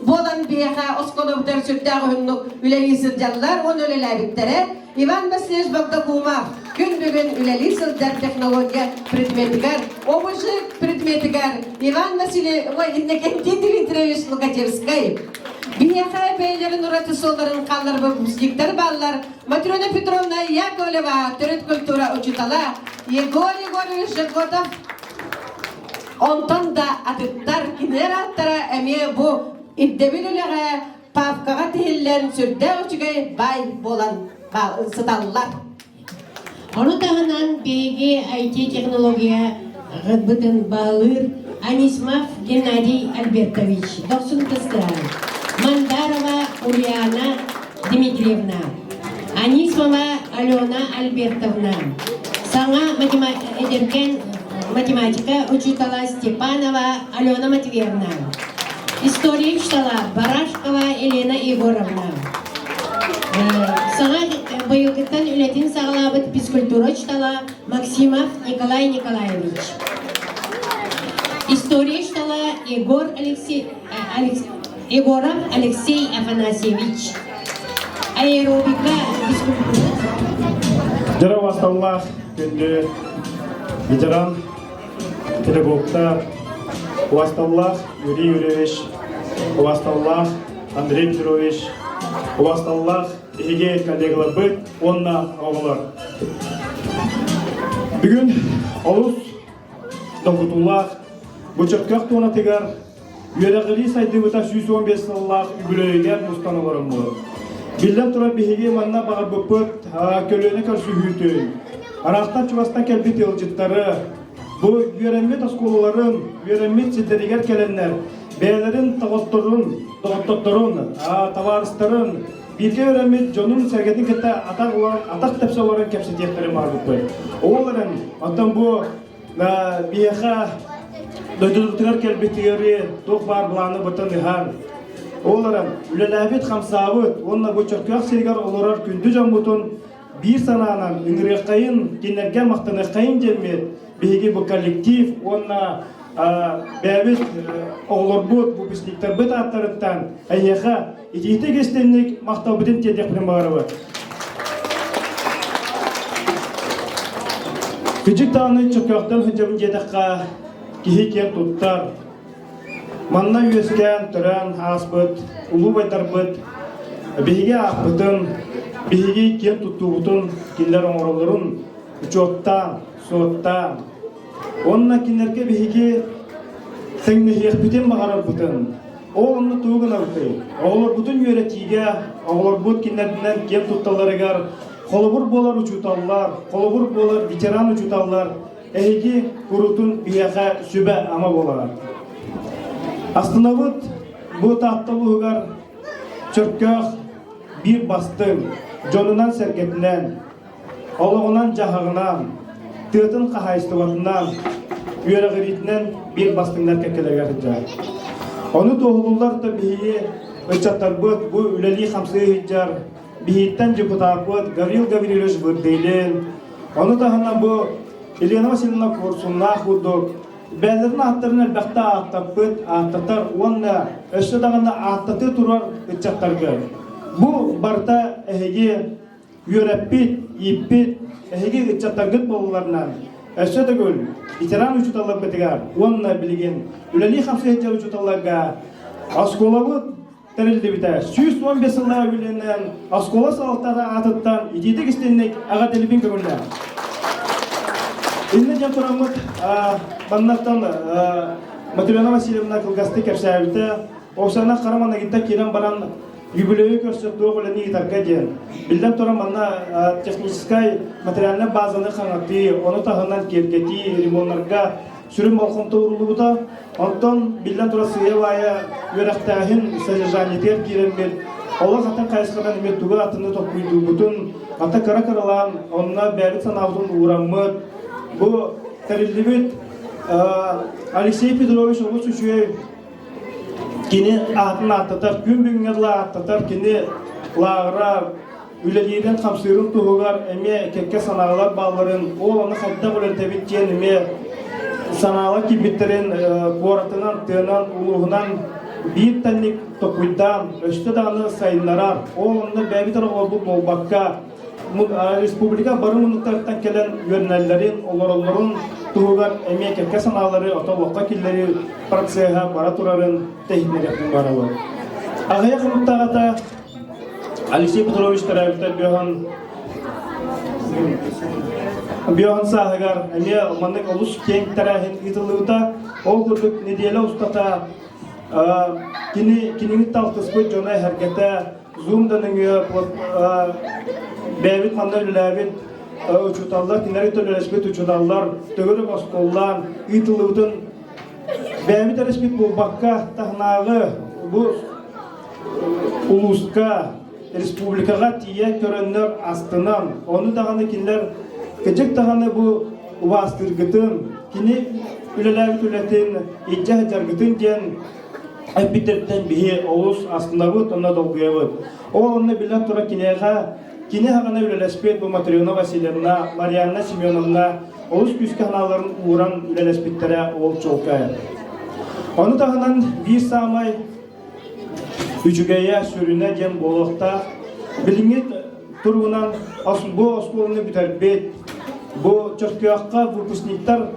буолан биһиэхэ оскуолабытыгар сүрдээх уһуннук үлэлии сылдьаллар уонна үлэлээбиттэрэ Иван Васильевич Богдокумов күн бүгүн үлэлии сылдьар технология предметигэр, ОБЖ предметигэр Иван Васильевич, ой, Иннокентий Дмитриевич Лукачевскай. Биһиэхэ бэйэлэрин ураты суолларын хаалларбыт выпускниктар бааллар. Матрена Петровна Яковлева, төрүт культура учуутала, Егор Егорович Жерготов, онтон да атыттар, кинилэр ааттара эмиэ бу ирдэбил үлэҕэ паапкаҕа тиһиллэн сүрдээх үчүгэй баай буолан сыталлар. Ону таһынан биһиги IT-технология бытын баһылыыр Анисимов Геннадий Альбертович, Дохсун Кыстыһан, Мандарова Ульяна Дмитриевна, Анисимова Алена Альбертовна, саҥа эдэркэн математика учуутала Степанова Алена Матвеевна, История учуутала Барашкова Елена Егоровна. Саҥа быйылгыттан үлэтин саҕалаабыт физкультура учуутала Максимов Николай Николаевич. История учуутала Егор Алексей, Егоров Алексей Афанасьевич. Аэробика физкультура. Дьоро басталлаах күндү ветеран педагогтар, убасталлаах Юрий Юрьевич, убасталлаах Андрей Петрович, убасталлаах биһиги коллегаларбыт уонна оҕолор. Бүгүн олус долгутуулаах бу Чөркөөх туонатыгар үөрэҕирии сайдыбыта 115 сыллаах үбүлүөйүгэр мустан олороммут. Биллэн турар биһиги манна баҕарбыппыт көлүөнэ көрсүһүүтүн, араастан чугастан кэлбит ыалдьыттары, бу үөрэммит оскуолаларын, үөрэммит сирдэригэр кэлэннэр бэйэлэрин доҕотторун, доҕоттотторун, табаарыстарын, бииргэ үөрэммит дьонун-сэргэтин кытта атах, атах тэпсэ олорон кэпсэтиэхтэрин баҕарбыппыт. Ол эрэн, оттон бу биһиэхэ дойдубутугар кэлбитигэр туох баар былааны бытан ыһан, ол эрэн үлэлээбит, хамсаабыт уонна бу Чөркөөх сиригэр олорор күндү дьоммутун биир санаанан ыҥырыаххайын, кинилэргэ махтаныаххайын диэммит биһиги бу коллектив уонна бэйэбит оҕолорбут, выпускниктарбыт ааттарыттан эйиэхэ итиитик истинник махталбытын тиэрдиэхпитин баҕарабыт. Кыдьык даҕаны чөкөөхтөн сылдьабын диэтэххэ, киһи киэн туттар. Манна үөскээн, төрөөн ааспыт улуу байдарбыт биһиги ааппытын, биһиги киэн туттуубутун кинилэр оҥороллорун учуоттаан, суоттаан, уонна кинилэргэ биһиги тэҥнэһиэхпитин баҕарарбытын, ол онно тугу гынабытый? Оҕолорбутун үөрэтиигэ, оҕолорбут кинилэринэн киэн тутталларыгар холобур буолар учууталлар, холобур буолар ветеран учууталлар эһиги куруутун биһиэхэ сүбэ-ама буолаҕыт. Астынабыт бу Таатта улууһугар Чөркөөх биир бастыҥ дьонунан-сэргэтинэн, олоҕунан-дьаһаҕынан, тыатын хаһаайыстыбатынан, үөрэҕириитинэн биир бастыҥнар кэккэлэригэр сылдьар. Ону туоһулууллар да биһиги ыччаттарбыт бу үлэлии-хамсыы сылдьар биһиттэн депутаппыт Гаврил Гаврильевич Вырдылин, ону таһынан бу Елена Васильевна Курсуннаах курдук. бэйэлэрин ааттарын элбэхтэ ааттаппыт, ааттатар уонна өссө даҕаны ааттатыы турар ыччаттарга. Бу барыта эһиги үөрэппит, ииппит эһиги ыччаттаргыт буолалларынан өссө төгүл ветеран учууталларбытыгар уонна билигин үлэлии-хамсыы сылдьар учууталларга оскуолабыт тэриллибитэ 115 сыллаах үлэнэн оскуола салалтата аатыттан итиитик истинник эҕэрдэлиибин көҥүллээх. Иннэ диэн тураммыт маннаттан Матрена Васильевна кылгастык кэпсээбитэ. Оксана Хараманагиттан киирэн баран юбилейы көрсө туох үлэни ыытарга диэн. Биллэн туран манна техническай материальнай базаны хаҥатыы, ону таһынан киэргэтии, ремоннарга сүрүн болҕомто ууруллубута. Онтон биллэн турар сыыйа-баайа үөрэхтээһин содержаниетыгар киирэммит, олох атын хайысханан эмиэ тугу атыны толкуйдуубутун, ата кыра-кыралаан онно бэйэбит санаабытын уураммыт, бу тэриллибит Алексей Петрович олус үчүгэй кини аатын ааттатар, күн бүгүҥҥэ дылы ааттатар кини лааҕыра үлэлиирин хамсыырын туһугар эмиэ кэккэ санаалар баалларын, ол ону хайдах үлэлэтэбит диэн эмиэ санаалар киирбиттэрин куоратынан, тыанан, улууһунан биир тэнник токуйдаан, өстө даҕаны сайыннарар, ол онно бэйэбит эрэ оҕолорбут буолбакка, республика бары муннуктарыттан кэлэн үөрэнэллэрин, олороллорун туһугар эмиэ кэккэ санаалары ото олоххо киллэрии процеһа бара турарын тэһиннэриэхпин баҕарабын. Аҕыйах хонуктааҕыта Алексей Петрович төрөөбүттэр Бөһөн Бөһөн сааһыгар эмиэ маннык олус киэҥ тэрээһин ыытыллыбыта. Ол курдук нэдиэлэ устата кини кинини талтыспыт дьоно эһэргэтэ Zoom да нөҥүө бэйэбит манна үлэлээбит учууталлар, кинилэри төлөлөспүт учууталлар төгүрүк остуоллаан ыытыллыбытын бэйэбит эрэспит буолбакка таһынааҕы бу улууска, республикаҕа тиийэн көрөннөр астынан, ону даҕаны кинилэр кыдьык даҕаны бу убаастыыргытын, кини үлэлээбит үлэтин илдьэ сылдьаргытын диэн эппиттэриттэн биһи олус астынабыт уонна долгуйабыт. Ол онно биллэн турар киниэхэ кини хаҕана үлэлэспит бу Матрена Васильевна, Марианна Семеновна олус күүскэ санааларын ууран үлэлэспиттэрэ ол чуолкай. Ону таһынан биир саамай үчүгэйэ, сүрүнэ диэн буолуохтаах. Билиҥҥи туругунан бу оскуоланы бүтэрбит, бу Чөркөөххө выпускниктар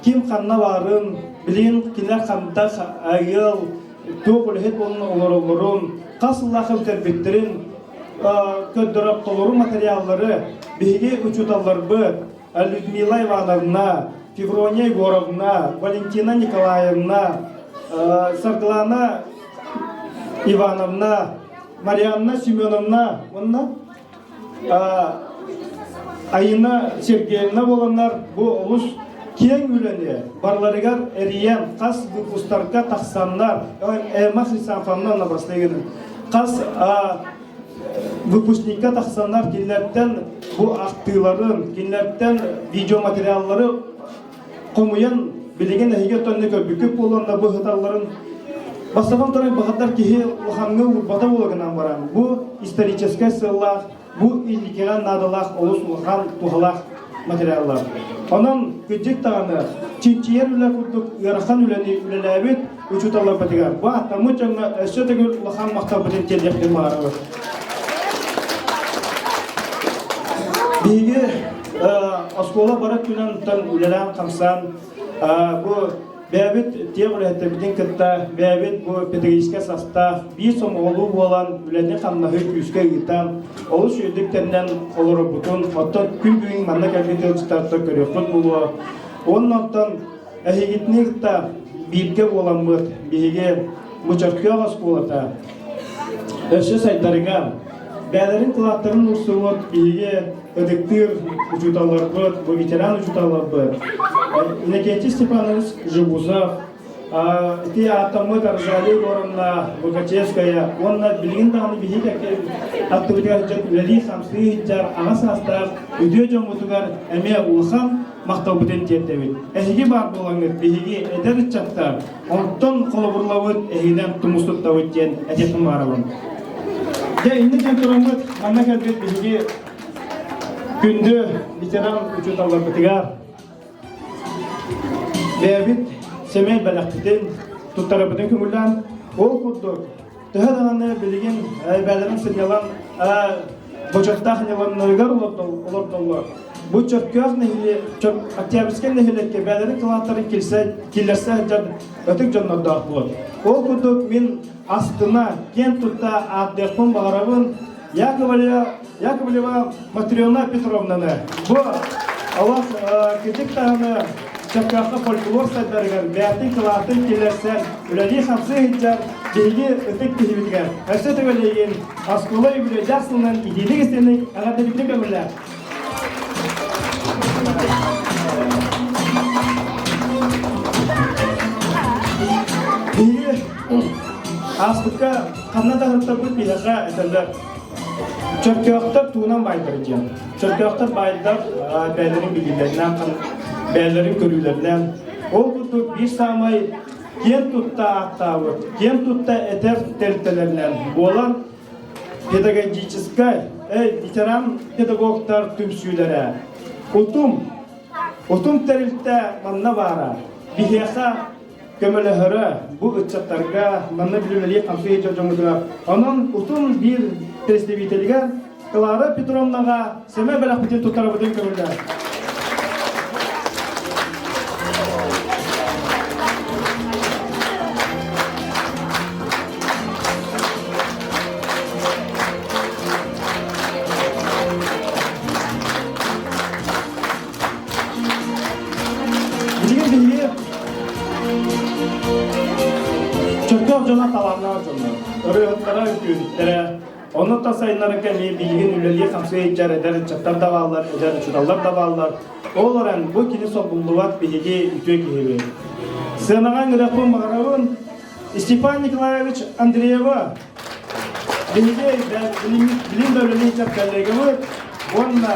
ким ханна баарын, билигин кинилэр хантах ыал, туох үлэһит буолан олороллорун, хас сыллаах бүтэрбиттэрин көрдөрөр толору материаллары биһиги учууталларбыт Людмила Ивановна, Феврония Егоровна, Валентина Николаевна, Саргылана Ивановна, Марианна Семеновна уонна Айына Сергеевна буоланнар бу олус киэҥ үлэни барыларыгар эрийэн хас выпустарга тахсаннар Эмма Хрисанфовна Новостыгина хас выпускникка тахсаннар кинилэртэн бу ахтыыларын, кинилэртэн видеоматериаллары хомуйан билигин эһиги өттөннө көрбүккүт буолуонна бу ыһыталларын бастатан туран баҕардар киһи улахаҥҥа уурбата буола гынан баран бу историческай сыаллаах бу инникигэ наадалаах олус улахан туһалаах материаллар. Онон кырдьык даҕаны чинчийэр үлэ курдук ыарахан үлэни үлэлээбит учууталларбытыгар бу аттаммыт дьоҥҥо өссө төгүл улахан махталбытын тиэрдиэхпин баҕарабыт. Биһиги оскуола бары күнэн үлэлээн-хамсаан бу бэйэбит тиэх үлэһиттэрбитин кытта бэйэбит бу педагогическай састаах биир сомоҕолуу буолан үлэни-хамнаһы күүскэ ыытан олус үрдүк тэннэн олорорбутун оттон күн бүгүн манна кэлбит ыалдьыттартан көрүөххүт буолуо уонна оттон эһигитини кытта бииргэ буоламмыт биһиги бу Чөркөөх оскуолата өссө сайдарыгар бэйэлэрин кылааттарын уурсубут биһиги ытыктыыр учууталларбыт, бу ветеран учууталларбыт Иннокентий Степанович Жегузов, ити ааттаммыт Розалия Егоровна Лукачевская уонна билигин даҕаны биһиги аттыбытыгар дьон үлэлии-хамсыы сылдьар аҕа саастаах үтүө дьоммутугар эмиэ улахан махталбытын тиэрдэбит. Эһиги баар буолаҥҥыт биһиги эдэр ыччаттар онтон холобурлабыт эһигинэн тумус туттабыт диэн этиэхпин баҕарабын. Дьэ иннэ диэн тураммыт манна кэлбит биһиги күндү ветеран учууталларбытыгар. Бэйэбит сэмэй бэлэхпитин туттарабытын көҥүллээн, ол курдук төһө даҕаны билигин бээлэрин сынньалаҥ бочуоттаах ньыламнарыгар олордоллор. Бу Чөркөөх нэһилиэк, Октябрьскай нэһилиэккэ бээлэрин кылааттарын киллэрсэ сылдьар ытык дьоннордоох буолар. Ол курдук мин астына, киэн тутта ааттыахпын баҕарабын Яковлева, Яковлева Матрена Петровнаны. Бу олох кырдьык даҕаны Чөркөөххө фольклор сайдарыгар бэйэтин кылаатын киллэрсэн үлэлии-хамсыы сылдьар биһиги ытык киһибитигэр өссө төгүл оскуола үбүлүөйдээх сылынан итиилик-истиҥник эҕэрдэлиибитин көҥүллээх. Биһиги ааспыкка ханна да ыһыктарбыт биһиэхэ этэллэр Чөркөөхтөр туунан баайдар диэн. Чөркөөхтөр баайдар бэйэлэрин билиилэринэн, бэйэлэрин көрүүлэринэн. Ол курдук биир саамай киэн тутта ааттаабыт, киэн тутта этэр тэрилтэлэринэн буолан педагогическай, ветеран педагогтар түмсүүлэрэ. Утум, утум тэрилтэ манна баара. Биһиэхэ көмөлөһөрө бу ыччаттарга манна билимэлии хамсыы дьоҥҥутугар. Онон утум биир представителигэр Клара Петровнаҕа сэмэ бэлэхпитин туттарабытын көҥүллээн. Билигин биһиги Чөркөөх дьоно талааннаах дьоннор. Ырыаһыттара, үҥкүүһүттэрэ, Ону та сайыннарарга эмиэ билигин үлэлии-хамсыы сылдьар эдэр ыччаттар да бааллар, эдэр учууталлар да бааллар. Ол эрэн бу кини солбуллубат биһиги үтүө киһибит. Сыанаҕа ыҥырыахпын баҕарабын Степан Николаевич Андреева. Биһиги билим да үлэлии сылдьар коллегабыт уонна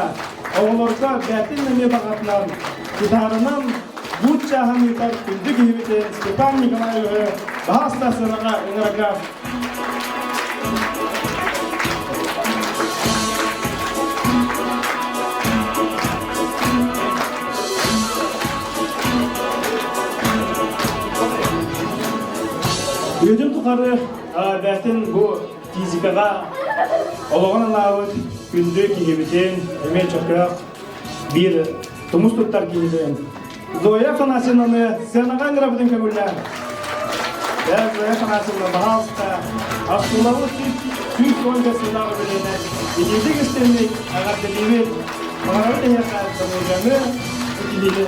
оҕолорго бэйэтин эмиэ баҕатынан гитаранан буут чааһын ыытар күндү киһибитин Степан Николаевиһы баһаста сыанаҕа ыҥырарга Үйэтин тухары бэйэтин бу физикаҕа олоҕун анаабыт күндү киһибитин, эмиэ чөкөөх биир тумус туттар киһибитин Зоя Афанасьевнаны сценаҕа ыҥырабытын көҥүллээн. Зоя Афанасьевна, баһаалыста, оскуолабыт 110 сыллаах үбүлүөйүнэн итиитик истиҥник эҕэрдэлиибит. Баҕарабыт эһиэхэ доруобуйаны, ситиһиини.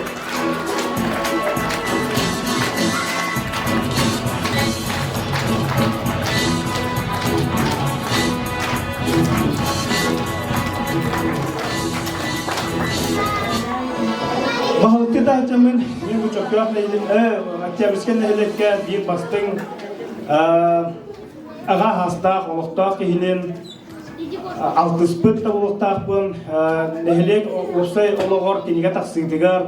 Баһылыкка таһычаммын мин бу Чөккөөх Октябрьскай нэһилиэккэ биир бастыҥ аҕа аһастаах, олохтоох киһинин алтыспыт да буолуохтаахпын. Нэһилиэк уопсай олоҕор кинигэ тахсыытыгар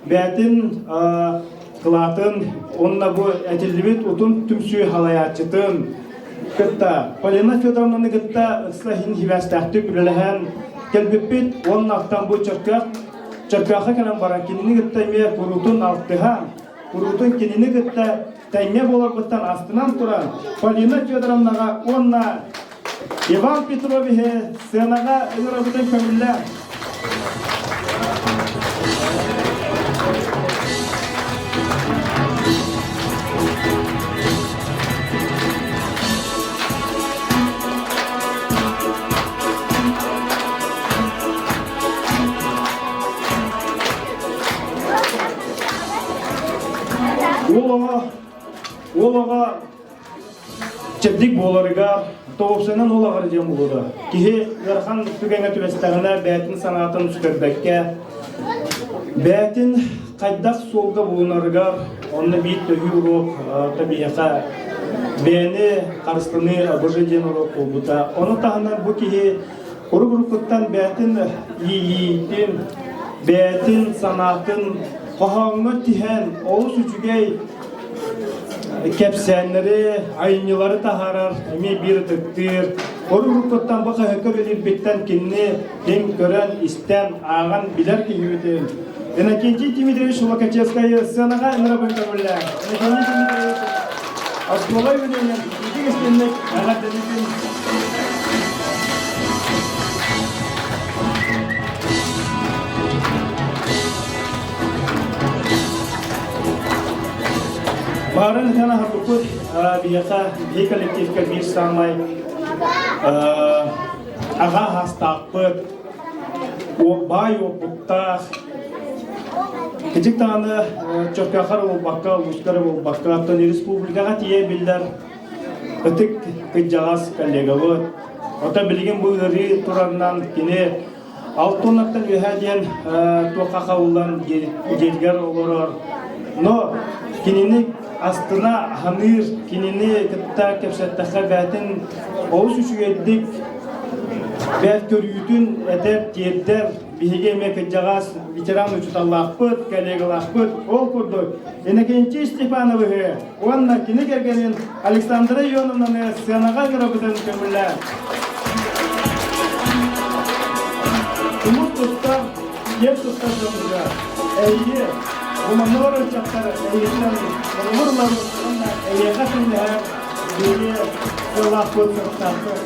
бэйэтин кылаатын уонна бу этиллибит утум түмсүү халайааччытын кытта Полина Федоровнаны кытта ыкса иһин хибээстээхтик үлэлэһэн кэлбиппит уонна оттон бу Чөркөөх Чөркөөххө кэлэн баран кинини кытта эмиэ куруутун алтыһан, куруутун кинини кытта тэҥҥэ буоларбыттан астынан туран Полина Федоровнаҕа уонна Иван Петровиһы сценаҕа ыҥырабытын көҥүллээн. Уол оҕо, уол оҕо чэбдик буоларыгар, тоҕупсанан уол аҕар диэн буолуо. Киһи ыарахан түгэҥҥэ түбэстэҕинэ бэйэтин санаатын сүтэрбэккэ, бэйэтин хайдах суолга булунарыгар онно биир төһүү уруок биһиэхэ бэйэни харыстаныы АБЖ диэн уруок буолбута. Ону таһынан бу киһи Урук-уруккуттан бэйэтин иэйиитин, бэйэтин санаатын хоһооҥҥо тиһэн олус үчүгэй кэпсээннэри, айымньылары таһаарар, эмиэ биир ытыктыыр. Урук-уруккуттан бу хаһыакка үлэлиирбиттэн кинини ким көрөн, истэн, ааҕан билэр киһибитин. Иннокентий Дмитриевич Локачевскай сценаҕа ыҥырабын көҥүллээн. Иннокентий Дмитриевич оскуола үбүлүөйүнэн итиитик истинник эҕэрдэлиибин. Баарын этэн аһарбыппыт биһиэхэ биһи коллективка биир саамай аҕа аһаастаахпыт, баай уопуттаах, Кичик даҕаны Чөркөөхөр буолбакка, улуустары буолбакка, оттон республикаҕа тиийэ биллэр ытык кырдьаҕас коллегабыт. Оттон билигин бу ыарыы турарынан кини Алтоннартан үөһэ диэн туохха хабыллан дьиэтигэр олорор. Но кинини астына аһаныыр, кинини кытта кэпсэттэххэ бээтин олус үчүгэйдик бэт көрүүтүн этэр, тиэрдэр. Биһиги эмиэ кырдьаҕас ветеран учууталлаахпыт, коллегалаахпыт. Ол курдук Иннокентий Степановиһы уонна кини кэргэнин Александра Ионовнаны сценаҕа ыҥырабытын көҥүллээн. Тумус туттар, киэн туттар дьонугар эйиги гуманнар ыччаттар эйигиттэн холобур ылабыт уонна эйиэхэ тэҥнэһэр биһиги сыаллаахпыт, соруктаахпыт.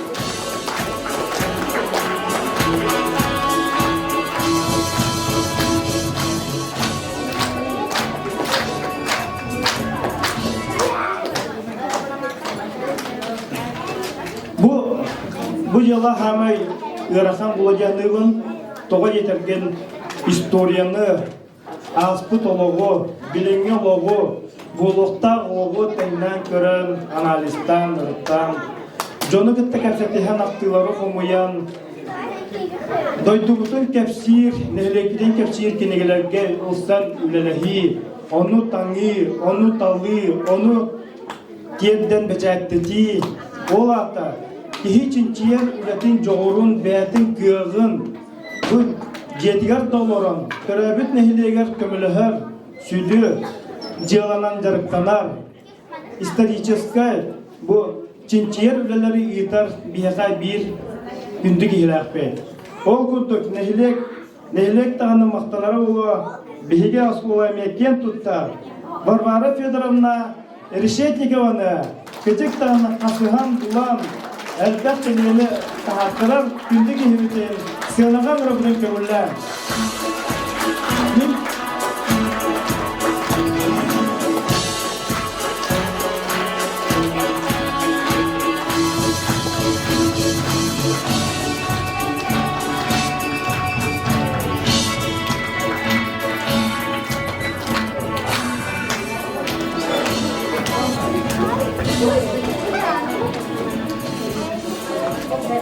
Бу бу дьыала хаамай ыарахан була тоҕо диэтэргин историяны, ааспыт олоҕу, билиҥҥи олоҕу, буолуохтаах олоҕу тэҥнээн көрөн, анализтаан, ырыттаан, дьону кытта кэпсэтиһэн ахтыылары хомуйан, дойдубутун кэпсиир, нэһилиэкпитин кэпсиир кинигэлэргэ ылсан үлэлэһии, ону таҥыы, ону талыы, ону тиэрдэн бэчээттэтии, ол аата киһи чинчийэр үлэтин дьоҕурун, бэйэтин кыаҕын бу дьиэтигэр да олорон, төрөөбүт нэһилиэгэр көмөлөһөр, сүдү дьыаланан дьарыктанар, историческай бу чинчийэр үлэлэри ыытар биһиэхэ биир күндү киһилээхпит. Ол курдук нэһилиэк нэһилиэк даҕаны махтанара буолуо, биһиги оскуола эмиэ киэн туттар. Варвара Федоровна Решетникованы кыдьык даҕаны хасыһан булан элбэх кинигэни таһааттарар күндү киһибитин сыанаҕа ыҥырабытын көҥүллээн. Мин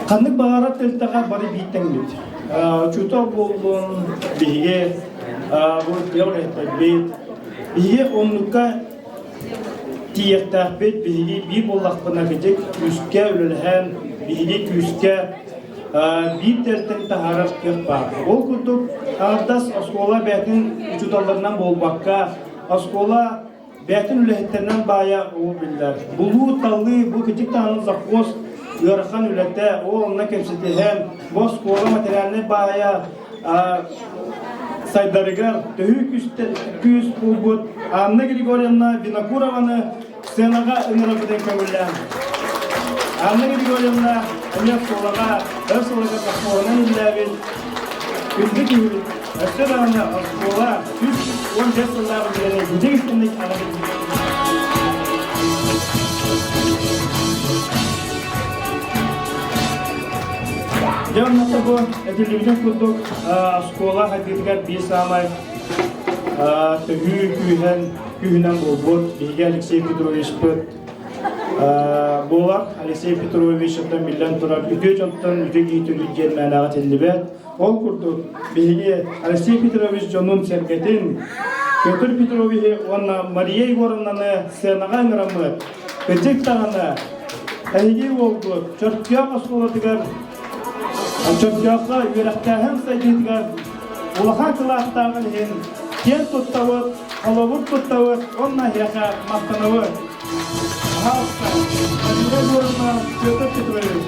Ханнык баҕарар тэрилтэҕэ бары биир тэҥмит. Учуутал буоллун, биһиги бу тыа үлэһиттэрбит, биһиги оннукка тиийиэхтээхпит, биһиги биир буоллахпына кыдьык күүскэ үлэлэһэн, биһиги күүскэ биир тэрилтэни таһаарар кыах баар. Ол курдук аҥардас оскуола бэйэтин учууталларынан буолбакка, оскуола бэйэтин үлэһиттэринэн баайа ол биллэр. Булуу-талыы бу кыдьык даҕаны завхоз ыарахан үлэтэ, ол онно кэпсэтиһэн, бу оскуола материальнай баайа сайдарыгар төһүү күүс булбут Анна Григорьевна Винокурованы сценаҕа ыҥырабытын көҥүллээн. Анна Григорьевна эмиэ оскуолаҕа өр сылларга совхоһунан үлэлээбит күндү киһибит. Өссө даҕаны оскуола 115 сыллаах үлэни бүтэһик истинник аҕабыт. Дьэ онно бу этиллибитин курдук оскуола хайдыытыгар биир саамай төһүү күүһэн күүһүнэн буолбут биһиги Алексей Петровичпыт буолар. Алексей Петрович оттон биллэн турар үтүө дьонтон үтүө киһи төрүүр диэн мээнэҕэ этиллибэт. Ол курдук биһиги Алексей Петрович дьонун-сэргэтин Петр Петровиһы уонна Мария Егоровнаны сценаҕа ыҥыраммыт кырдьык даҕаны эһиги уолгут Чөркөөх оскуолатыгар Чөркөөххө үөрэхтээһин сайдыытыгар улахан кылааттааҕын иһин киэн туттабыт, холобур туттабыт уонна эһиэхэ махтанабыт. Пожалуйста, Мария Егоровна, Петр Петрович.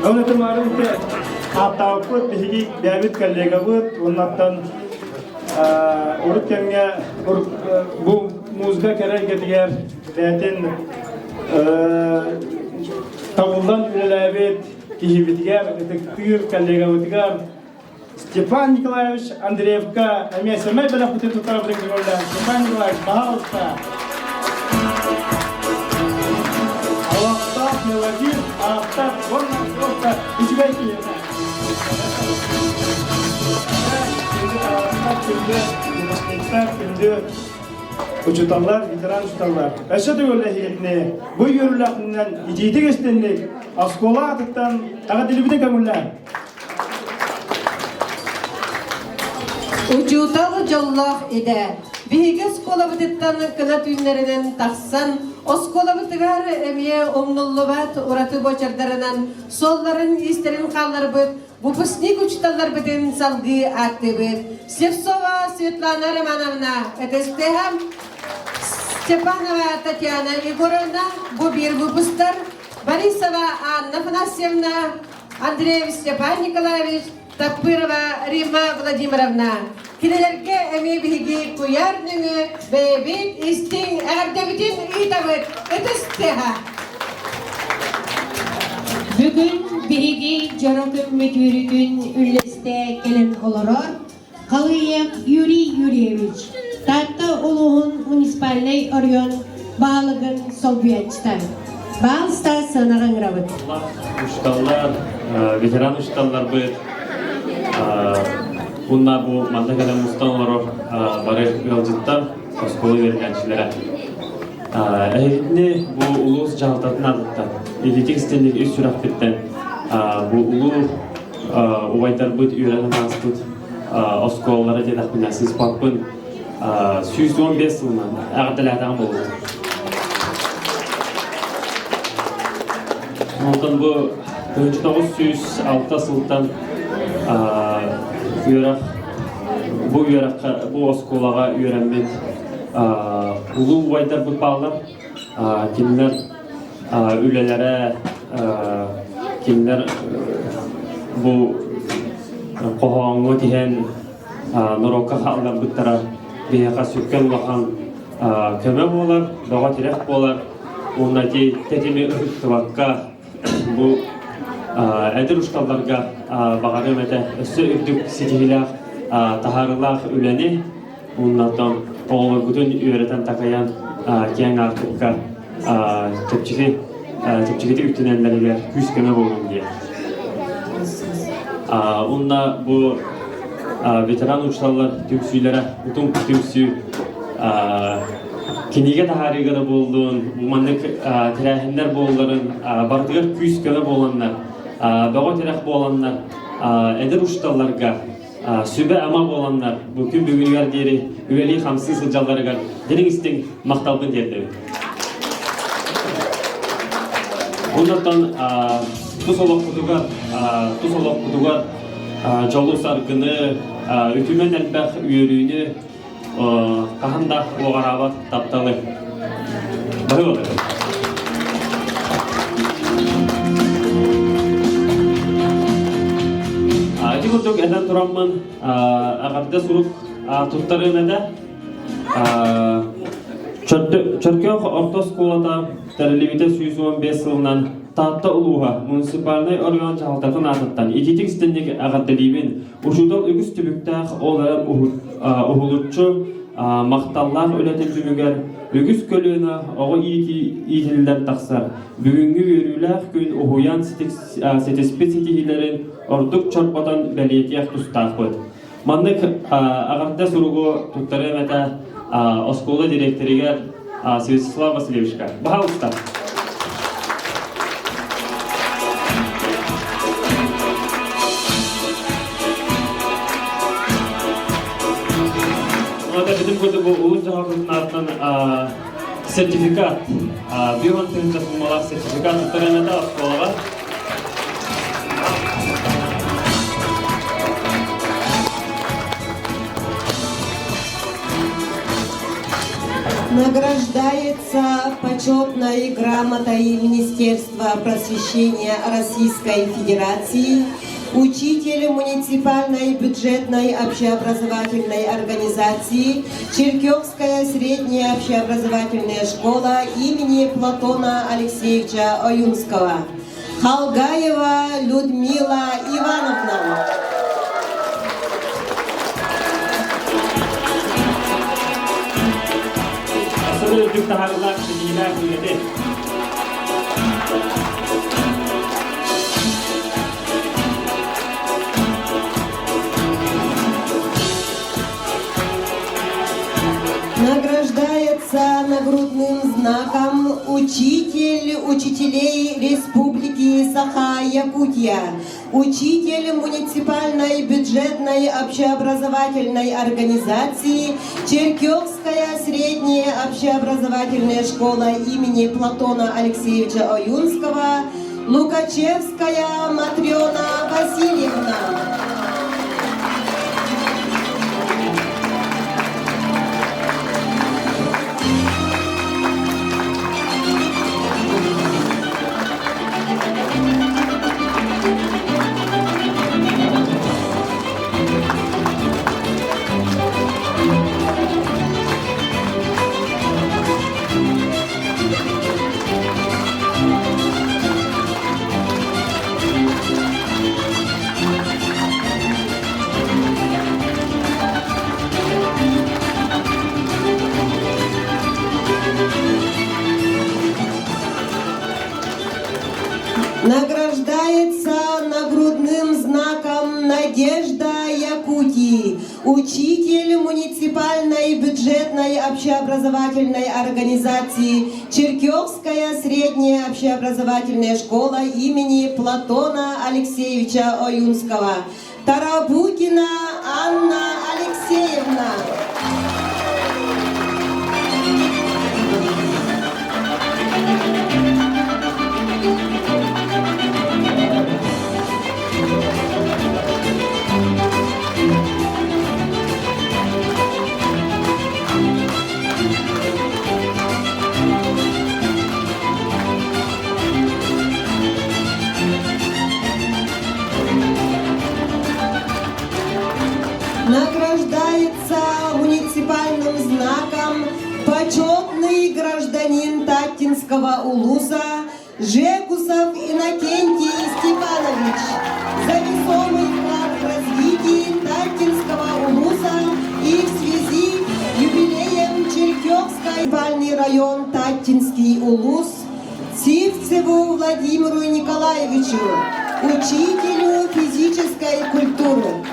Оны тымарын те ааттаабыппыт биһиги бэйэбит коллегабыт уоннаттан урут кэмҥэ бу музыка кэрэ эйгэтигэр бэйэтин табыллан үлэлээбит киһибитигэр ытыктыыр коллегабытыгар Степан Николаевич Андреевка эмиэ сэмэй бэлэхпитин туттарабытын көҥүллээн Степан Николаевич, пожалуйста. Олохтоох мелодист, автор уонна просто үчүгэй киһи. Күндү таһаҕастар, күндү выпускниктар, күндү учууталлар, ветеран учууталлар. Өссө төгүл эһигитини бу үөрүүлээхтинэн итиитик истинник оскуола аатыттан эҕэрдэлиибитин көҥүллээн. Учуутал дьоллоох идэ. Биһиги оскуолабытыттан кына түүннэринэн тахсан, оскуолабытыгар эмиэ умнуллубат ураты буочардарынан суолларын истэрин хаалларбыт выпускник учууталларбытын салгыы ааттыыбыт. Слепцова Светлана Романовна, СТХ, Степанова Татьяна Егоровна, бу биир выпустар, Борисова Анна Афанасьевна, Андреев Степан Николаевич, Таппырова Римма Владимировна. Кинилэргэ эмиэ биһиги куйаар нөҥүө бэйэбит истиҥ эҕэрдэбитин ыытабыт. Ытыс тыаһа. Бүгүн биһиги дьоро күммүт үөрүүтүн үллэстэ кэлэн олорор Халыев Юрий Юрьевич, Таатта улууһун муниципальнай оройуон баһылыгын солбуйааччыта. Баалыста сыанаҕа ыҥырабыт. Учууталлар, ветеран учууталларбыт, уонна бу манна кэлэн мустан олорор бары ыалдьыттар, оскуола үөрэнээччилэрэ. Эһигини бу улуус дьаһалтатын аатыттан, ититик истинник ис сүрэхпиттэн бу улуу убайдарбыт үөрэнэн ааспыт оскуолалара диэтэхпинэ сыыспаппын 115 сылынан эҕэрдэлээтэҕим буолуо. Онтон бу 1906 сылтан үөрэх бу үөрэххэ бу оскуолаҕа үөрэммит улуу убайдарбыт бааллар. Кинилэр үлэлэрэ кинилэр бу хоһооҥҥо тиһэн норуокка хаалларбыттара биһиэхэ сүркэн улахан көмө буолар, бөҕө тирэх буолар уонна ити тэтими ыһыктыбакка бу эдэр учууталларга баҕарыам этэ өссө үрдүк ситиһиилээх таһаарыылаах үлэни уонна оҕолоргутун үөрэтэн-такайан киэҥ аартыкка чэпчэки чэпчэкитик үктэнэллэригэр күүс-көмө буолун диэн. Уонна бу ветеран учууталлар түмсүүлэрэ утум түмсүү кинигэ таһаарыыга да буоллун, маннык тэрээһиннэр буолларын барытыгар күүс-көмө буоланнар, бөҕө тирэх буоланнар эдэр учууталларга сүбэ-ама буоланнар бу күн бүгүнүгэр диэри үлэлии-хамсыы сылдьалларыгар дириҥ истиҥ махталбын тиэрдэбин. Оннуттан тус олохпутугар тус олохпутугар дьолу-саргыны, үтүмэн элбэх үөрүүнү хаһан да уоҕараабат тапталы. Бары Ити курдук этэн тураммын аҕарда сурук туттарыам этэ. Чөркөөх орто оскуолата тэриллибитэ 115 сылынан Таатта улууһа муниципальнай оройуон дьаһалтатын аатыттан ититик истинник эҕэрдэлиибин. Учуутал үгүс түбүктээх, ол эрэн уһулуччу махталлаах үлэтин түмүгэр үгүс көлүөнэ оҕо иитиллэн тахсар. Бүгүҥҥү үөрүүлээх күн уһуйаан ситиспит ситиһиилэрин ордук чорботон бэлиэтиэх тустаахпыт. Маннык аҕарда суругу туттарыам этэ оскуола дириэктэригэр Святослав Васильевичка. Пожалуйста. Бүтүн курдук бу улуус дьаһалтатын сертификат, бион тыһыынча суммалаах сертификат туттаран этэ оскуолаҕа. Награждается почетной грамотой Министерства просвещения Российской Федерации учитель муниципальной бюджетной общеобразовательной организации Черкёвская средняя общеобразовательная школа имени Платона Алексеевича Оюнского Халгаева Людмила Ивановна. Сылы үрдүк таһаарыылаах ситиһиилээх үлэти. Награждается нагрудным знаком учитель учителей Республики Саха-Якутия, учитель муниципальной бюджетной общеобразовательной организации Черкёвская средняя общеобразовательная школа имени Платона Алексеевича Оюнского Лукачевская Матрена Васильевна. Награждается нагрудным знаком «Надежда Якутии» учитель муниципальной бюджетной общеобразовательной организации Черкёвская средняя общеобразовательная школа имени Платона Алексеевича Оюнского Тарабукина Анна Алексеевна. Награждается муниципальным знаком почетный гражданин Таттинского улуса Жекусов Иннокентий Степанович за весомый вклад в развитие Таттинского улуса и в связи с юбилеем Черкёвский район Таттинский улус Сивцеву Владимиру Николаевичу, учителю физической культуры.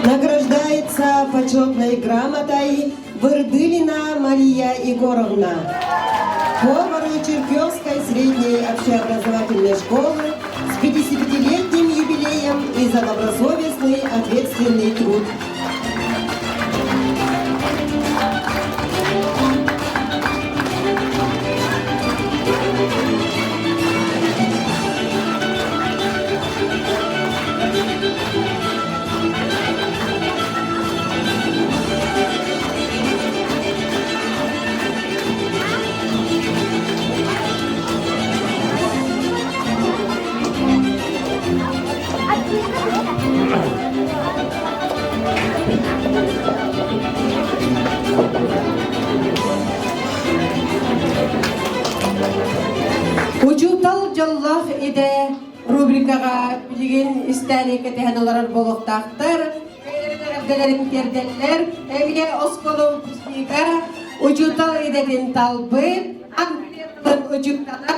Награждается почетной грамотой Вырдылина Мария Егоровна, повару Черкесской средней общеобразовательной школы с 55-летним юбилеем и за добросовестный ответственный труд. Учуутал дьоллоох идэ рубрикаҕа билигин истээни кэтэһэн олорор буолуохтаахтар. Бэйэлэрин тиэрдэллэр. Эмиэ оскуола выпускнига учуутал идэтин талбыт, англиятын учуутала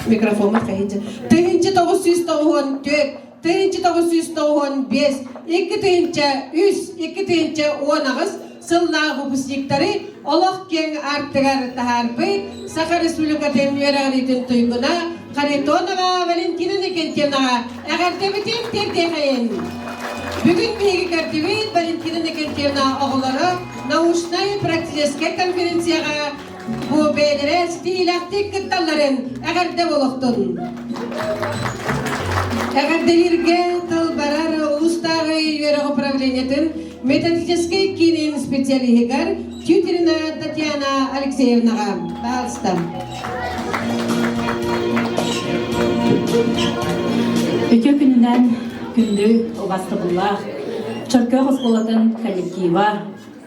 Микрофоммар кэһинчи. 1994, 1995, 2003, 2018. сыллаах выпускниктары олох киэҥ аартыгар таһаарбыт Саха Республикатын үөрэҕириитин туйгуна Харитонова Валентина Никитинаҕа эҕэрдэбитин тиэрдиэхэйин! Бүгүн биһиги көрдүбүт Валентина Никитина оҕолоро научнай-практическай конференцияҕа бу бэйэлэрэ ситиһиилээхтик кытталларын эҕэрдэ буолуохтун! Эҕэрдэлииргэ тыл барар улуустааҕы үөрэх управлениетын методическай киинин специалиһыгар Тютрина Татьяна Алексеевнаҕа. Пожалуйста. Үтүө күнүнэн күндү убастабыллаах Чөркөөх оскуолатын коллектива,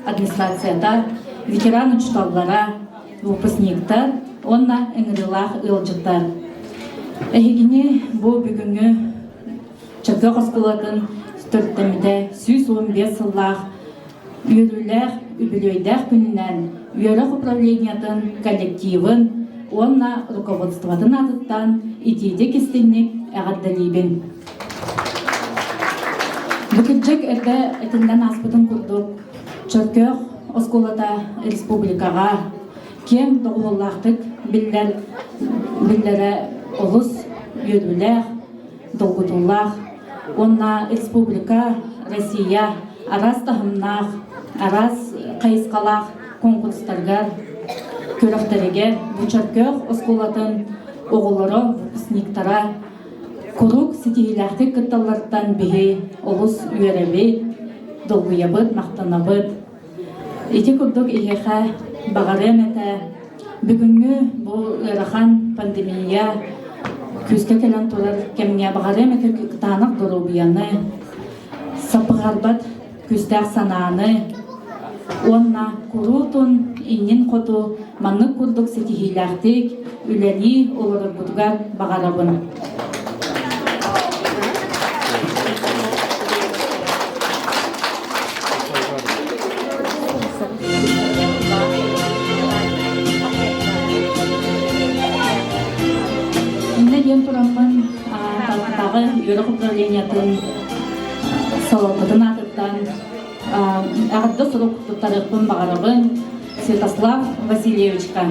администрацията, ветеран учууталлара, выпускниктар уонна ыҥырыылаах ыалдьыттар. Эһигини бу бүгүҥҥү Чөркөөх оскуолатын төрүттэммитэ 115 сыллаах үөрүүлээх үбүлүөйдээх күнүнэн үөрэх управлениетын коллективын уонна руководствотын аатыттан итиитик истиҥник эҕэрдэлиибин. Бу кырдьык эрдэ этиллэн ааспытын курдук, Чөркөөх оскуолата республикаҕа киэҥ доҕуһуоллаахтык биллэр, биллэрэ олус үөрүүлээх, долгутуулаах уонна республика, Россия араас таһымнаах, араас хайысхалаах конкурстарга, күрэхтэригэр бу Чөркөөх оскуолатын оҕолоро, выпускниктара куруук ситиһиилээхтик кытталларыттан биһи олус үөрэбит, долгуйабыт, махтанабыт. Ити курдук эһиэхэ баҕарыам этэ, бүгүҥҥү бу ыарахан пандемия күүскэ кэлэн турар кэмҥэ баҕарыам этэ кытаанах доруобуйаны, саппыҕарбат күүстээх санааны уонна куруутун иннин хоту маннык курдук ситиһиилээхтик үлэлии олороргутугар баҕарабын. Иннэ диэн тураммын Тааттатааҕы үөрэх управлениетын салалтатын аатыттан эҕэрдэ сурук туттарыахпын баҕарабын Святослав Васильевичка.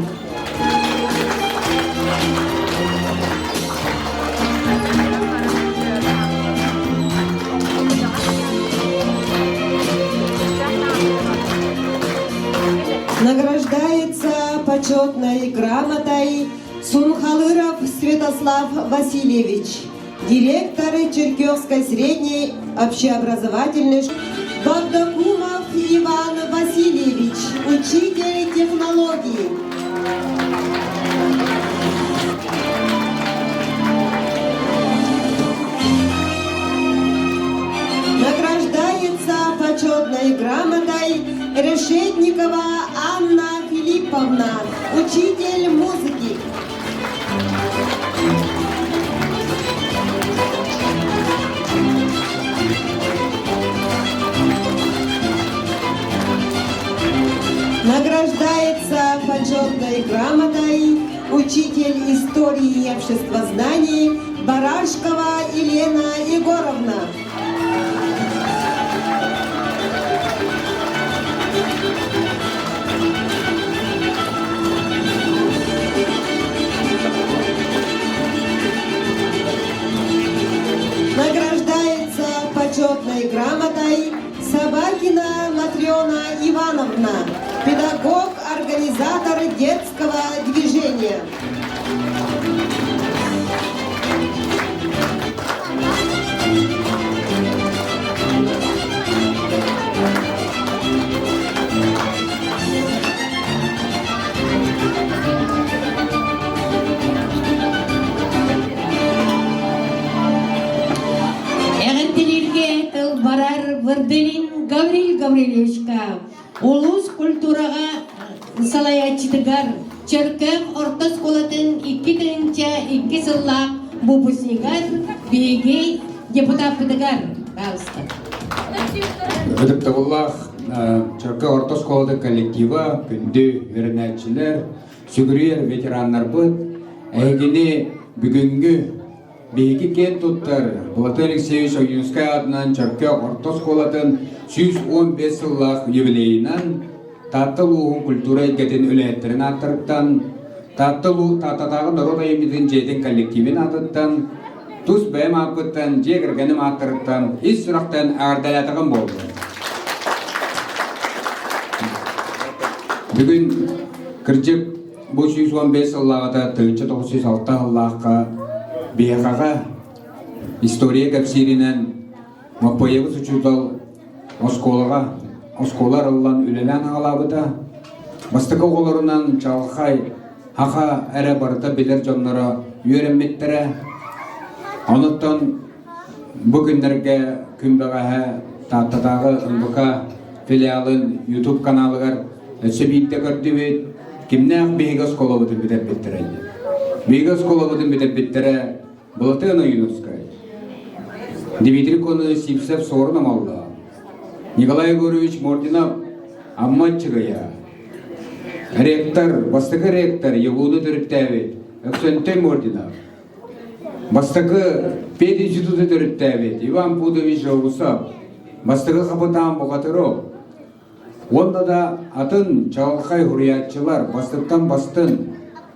Награждается почетной грамотой Сунхалыров Святослав Васильевич, директор Черкесской средней общеобразовательной школы Багдакумов Иван Васильевич, учитель технологии. Награждается почетной грамотой Решетникова Анна Филипповна, учитель музыки. Награждается почетной грамотой учитель истории и обществознаний Барашкова Елена Егоровна. Награждается почетной грамотой Собакина Матрена Ивановна, педагог-организатор детского движения. Эҕэрдэлииргэ тыл барар Вырдылин Гаврил Гаврильевичка улуус культураҕа салайааччытыгар Чөркөөх орто оскуолатын 2002 сыллаах выпускнигар биһиги депутаппытыгар пожалуйста. Ытыктабыллаах Чөркөөх орто оскуолатын коллектива, күндү үөрэнээччилэр, сүгүрүйэр ветераннарбыт, эһигини бүгүҥҥү. биһиги киэн туттар Платон Алексеевич Ойуунскай аатынан Чөркөөх орто оскуолатын 115 сыллаах юбилейынан Таатта улууһун культура эйгэтин үлэһиттэрин ааттарыттан, Таатта улуу Тааттатааҕы норуот айымньытын дьиэтин коллективин аатыттан, тус бэйэм ааппыттан, дьиэ кэргэним ааттарыттан ис сүрэхтэн эҕэрдэлээтэҕим буоллун. Бүгүн кырдьык бу 115 сыллааҕыта 1906 сыллаахха биһиэхэҕэ история кэпсииринэн Маппыйабыс учуутал оскуолаҕа оскуола арыллан үлэлээн аҕалаабыта. Бастакы оҕолорунан чаҕылхай хаха эрэ барыта билэр дьонноро үөрэммиттэрэ. Онуттан бу күннэргэ күн бэҕэһээ Тааттатааҕы НВК филиалын YouTube каналыгар өссө биирдэ көрдүбүт. Кимнээх биһиги оскуолабытын бүтэрбиттэрэ диэн. Биһиги оскуолабытын бүтэрбиттэрэ Былатыан Ойуунускай, Дмитрий Конович Сивцев Суорун Омолло, Николай Егорович Мординов Амма Аччыгыйа, ректор, бастакы ректор Егоду төрүттээбит Өксөнтөй Мординов, бастакы пединституту төрүттээбит Иван Пудович Жогусов, бастакы хапытаан Богатыров, Уонна да атын чаҕылхай суруйааччылар бастыттан бастын,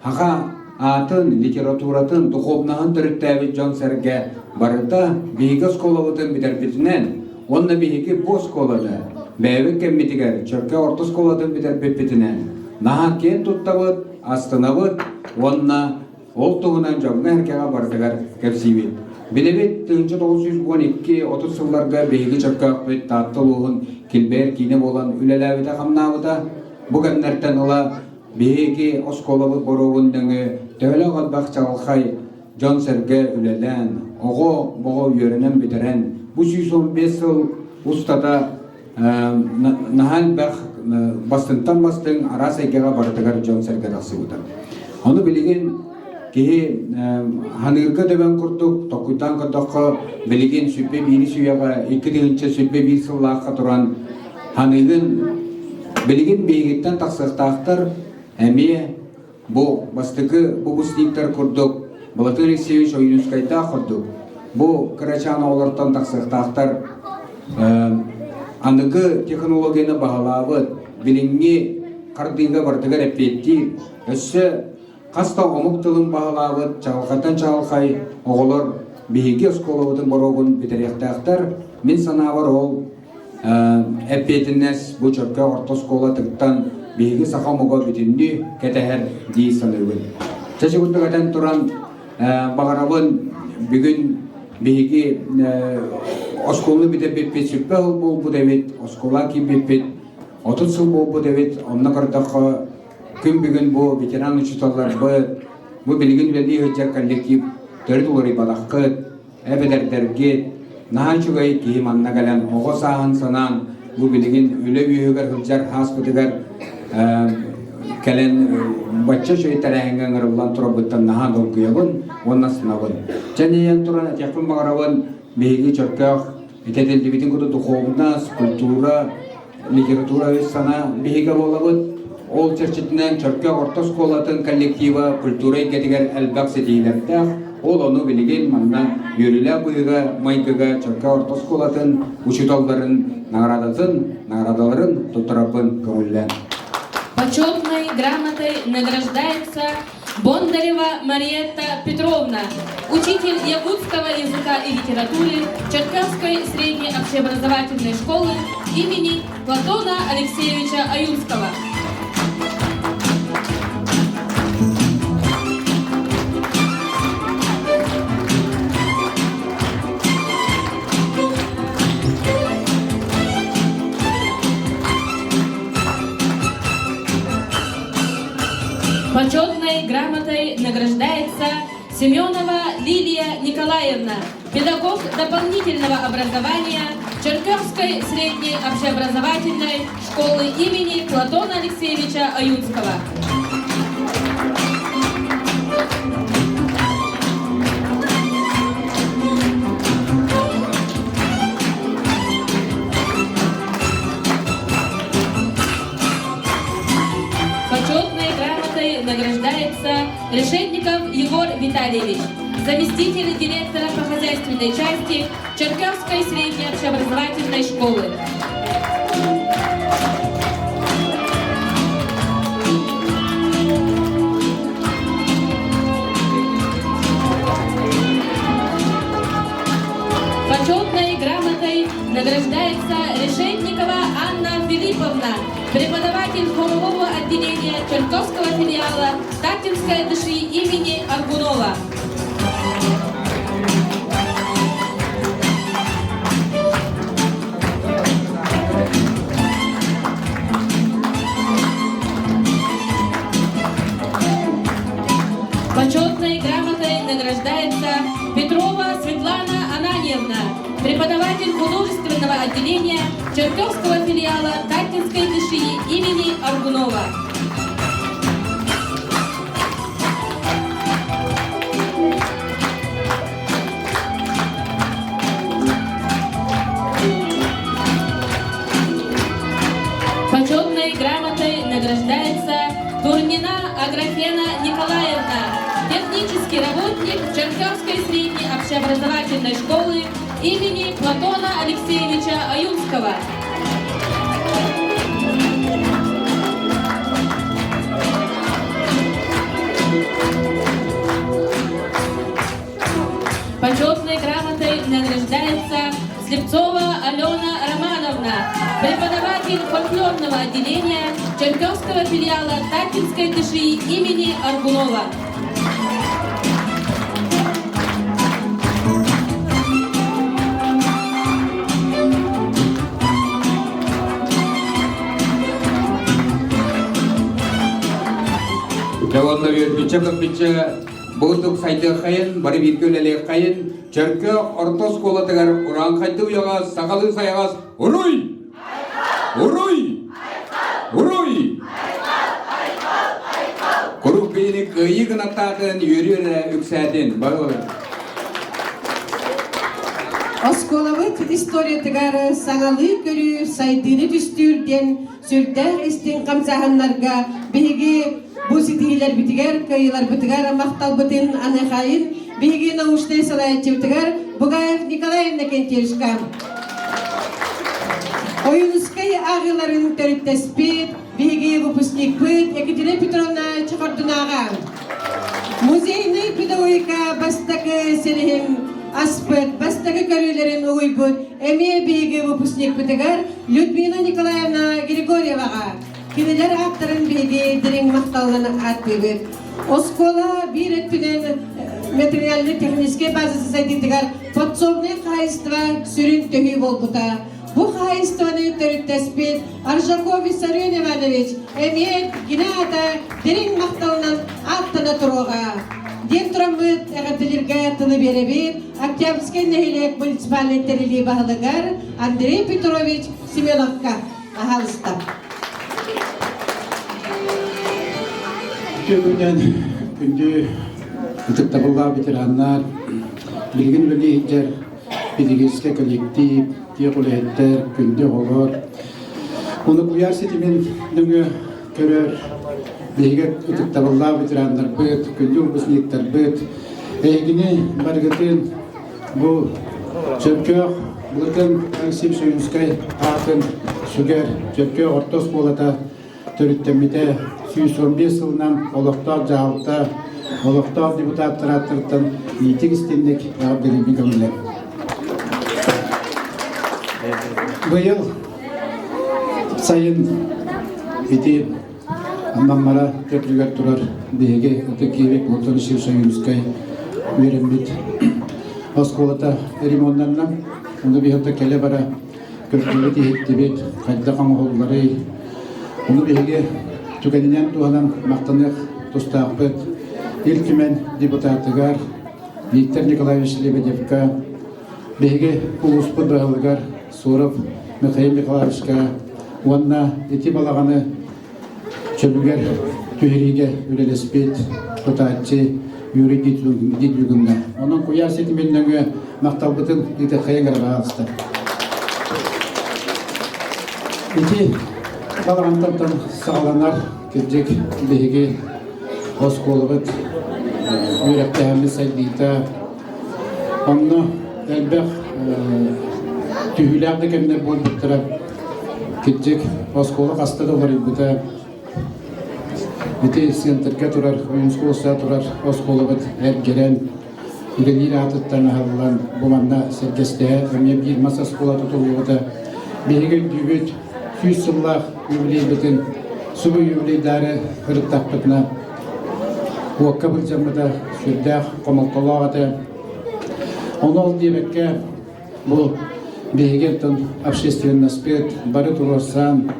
саха аатын, литературатын, духовноһын төрүттээбит дьон-сэргэ барыта биһиги оскуолабытын бүтэрбитинэн уонна биһиги бу оскуоланы бэйэбит кэммитигэр Чөркө орто оскуолатын бүтэрбиппитинэн наһаа киэн туттабыт, астынабыт уонна Ол туһунан дьоҥҥо-сэргэҕэ барытыгар кэпсиибит. Билэбит, 1912-30 сылларга биһиги Чөркөөхпүт Таатта улууһун килбэйэр киинэ буолан үлэлээбитэ-хамнаабыта. Бу кэмнэртэн ыла биһиги оскуолабыт боруогун нөҥүө төһөлөөх элбэх чаҕылхай дьон-сэргэ үлэлээн, оҕо-боҕо үөрэнэн бүтэрэн, бу 115 сыл устата наһаа элбэх бастыҥтан бастыҥ араас эйгэҕэ барытыгар дьон-сэргэ тахсыбыта. Ону билигин киһи ханыырга дөбөн курдук толкуйдаан көрдөххө, билигин сүппэ биири сүүйэҕэ 2021 сыллаахха туран ханыыгын билигин биһигиттэн тахсыахтаахтар эмиэ бу бастакы выпускниктар курдук Былатыан Алексеевич Ойуунускайдаах курдук бу кырачаан оҕолортон тахсыахтаахтар аныгы технологияны баһылаабыт билиҥҥи хардыыга барытыгар эппиэттиир өссө хас да омук тылын баһылаабыт чаҕылхайтан чаҕылхай оҕолор биһиги оскуолабытын боруогун бүтэриэхтээхтэр мин санаабар ол эппиэтинэс бу Чөркөөх орто оскуолатыттан биһиги саха омуга бүтүннүү кэтэһэр дии саныыбын. Чэ курдук этэн туран баҕарабын бүгүн биһиги оскуоланы бүтэрбиппит сүппэ сыл буолбут эбит, оскуола киирбиппит 30 сыл буолбут эбит, онно көрдөххө күн бүгүн бу ветеран учууталларбыт, бу билигин үлэлии сылдьар коллектив төрүт уларыйбатаххыт, эбэтэрдэргит наһаа үчүгэй киһи манна кэлэн оҕо сааһын санаан бу билигин үлэ үөһүгэр сылдьар ааспытыгар кэлэн бачча үчүгэй тэрээһиҥҥэ ыҥырыллан турарбыттан наһаа долгуйабын уонна астынабын. Чэнийэн туран этиэхпин баҕарабын биһиги Чөркөөх итэтиллибитин курдук духовность, культура, литература өй санаа биһигэ буолабыт. Ол чэрчитинэн Чөркөөх орто оскуолатын коллектива культура эйгэтигэр элбэх ситиһиилэрдээх. Ол ону билигин манна үөрүүлээх быһыыга-майгыга Чөркөөх орто оскуолатын учууталларын наҕараадатын, наҕараадаларын туттарарбын көҥүллээн. Почетной грамотой награждается Бондарева Мариетта Петровна, учитель якутского языка и литературы Черкасской средней общеобразовательной школы имени Платона Алексеевича Аюнского. Почетной грамотой награждается Семенова Лилия Николаевна, педагог дополнительного образования Черкасской средней общеобразовательной школы имени Платона Алексеевича Аюнского. Почетной грамотой награждается Решетников Егор Витальевич, заместитель директора по хозяйственной части Черкасской средней общеобразовательной школы. Почетной грамотой награждается Решетникова Анна Филипповна, преподаватель хорового отделения Черкасского филиала Тактинской дыши имени Аргунова. Почетной грамотой награждается Петрова Светлана Ананьевна, преподаватель художественного отделения Черкесского филиала Таттинской ДШИ имени Аргунова. Почетной грамотой награждается Турнина Аграфена Николаевна, технический работник Черкасской средней общеобразовательной школы имени Платона Алексеевича Аюнского. Почетной грамотой награждается Слепцова Алена Романовна, преподаватель фольклорного отделения Черкесского филиала Таттинской ДШИ имени Аргунова. Дьэ уонна үөрбүччэ-көппүччэ бурдук сайдыаххайын, бары бииргэ үлэлиэххэйин, Чөркөөх орто оскуолатыгар урааҥхайдыы уйаҕас, сахалыы сайаҕас Уруй! Уруй! Уруй! Куруук биһини кыайыы гынаттаатын, үөрүү эрэ үксээтин. Бары Оскуолабыт историятыгар саҥалыы көрүү сайдыыны түстүүр диэн сүрдээх истиҥ хамсааһыннарга биһиги бу ситиһиилэрбитигэр, кыайыыларбытыгар махталбытын аныхайын биһиги научнай салайааччыбытыгар Бугаев Николай Иннокентьевичка Ойуунускай ааҕыыларын төрүттэспит биһиги выпускникпыт Екатерина Петровна Чехордунааҕа музейнай педагогика бастакы силиһин аспыт, бастакы көрүүлэрин угуйбут эмиэ биһиги выпускникпытыгар Людмила Николаевна Григорьеваҕа кинилэр ааттарын биһиги дириҥ махталынан ааттыыбыт. Оскуола биир өттүнэн материально-техническэй базасы сайдыытыгар подсобное хаһаайыстыба сүрүн төһүү буолбута. Бу хаһаайыстыбаны төрүттэспит Аржаков Виссарион Иванович эмиэ кини аата дириҥ махталынан ааттана туруоҕа. Диэн тураммыт эҕэрдэлииргэ тылы биэрэбит Октябрьскай нэһилиэк муниципальнай тэрилии баһылыгар Андрей Петрович Семеновка. Аһаалыста. Үтүө күндү ытыктабыллаах ветераннар, билигин үлэлии сылдьар педагогическай коллектив, тиэх үлэһиттэр, күндү оҕолор. Ону куйаар ситимин нөҥүө көрөр биһиги ытыктабыллаах ветераннарбыт, күндү выпускниктарбыт, эһигини барыгытын бу Чөркөөх Былытын Алексей Сойунскай аатын сүгэр Чөркөөх орто оскуолата төрүттэммитэ 115 сылынан олохтоох дьаһалта, олохтоох депутаттар ааттарыттан иитик истинник эҕэрдэлиирбин көҥүллэр. Быйыл сайын ити Наммара төрдүгэр турар биһиги ытык киһибит Платон Сойунскай үөрэммит оскуолата ремоннанна. Ону биһиги кэлэ-бара көрдүбүт, иһиттибит, хайдах оҥоһулларый. Ону биһиги түгэнинэн туһанан махтаныах тустаахпыт. Ил Түмэн депутатыгар Виктор Николаевич Лебедевка, биһиги улууспут баһылыгар Суров Михаил Михайловичка уонна ити балаҕаны чөлүгэр түһэриигэ үлэлэспит тутааччы Юрий Дидюгунна. Онон куйаар ситимин нөҥүө махталбытын ыытыаххайын гарабаалыста. Ити балаҕантан саҕаланар кырдьык биһиги оскуолабыт. үөрэхтээһиммит сайдыыта онно элбэх түһүүлээх да кэмнэр буолбуттара. Кырдьык, оскуола хаста да уларыйбыта. Ити центрга турар, Ойуунскай турар оскуолабыт эргэрэн, үлэлиир аатыттан аһыллан, бу манна сэргэстэһэ эмиэ биир мас оскуола тутуллубута. Биһиги өйдүүбүт, 100 сыллаах юбилейбытын субу юбилейдаары ырыттахпытына, уокка былдьаммыта сүрдээх хомолтолоох этэ. Ону ол диэбэккэ, бу биһиги оттон общественноспыт бары туруорсан,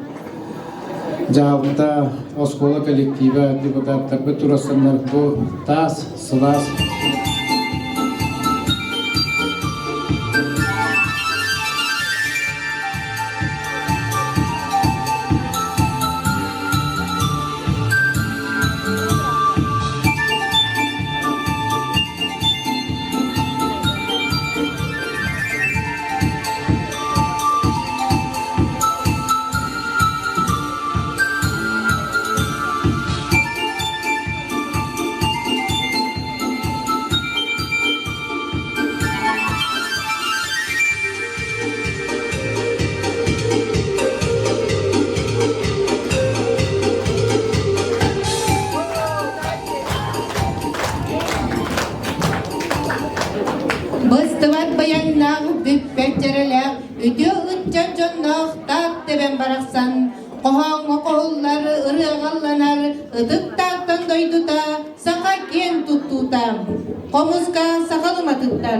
дьаһалта, оскуола коллектива, депутаттарбыт туруорсаннар бу таас, сылаас Быстыбат баяннаах, бүппэт дьэрэлээх, үтүө ыччат дьонноох таах тэбэн барахсан, хоһооҥҥо хоһуллар, ырыаҕалланар, ытык тааттан дойдута, саха киэн туттуута. Хомуска саха лыматыттар.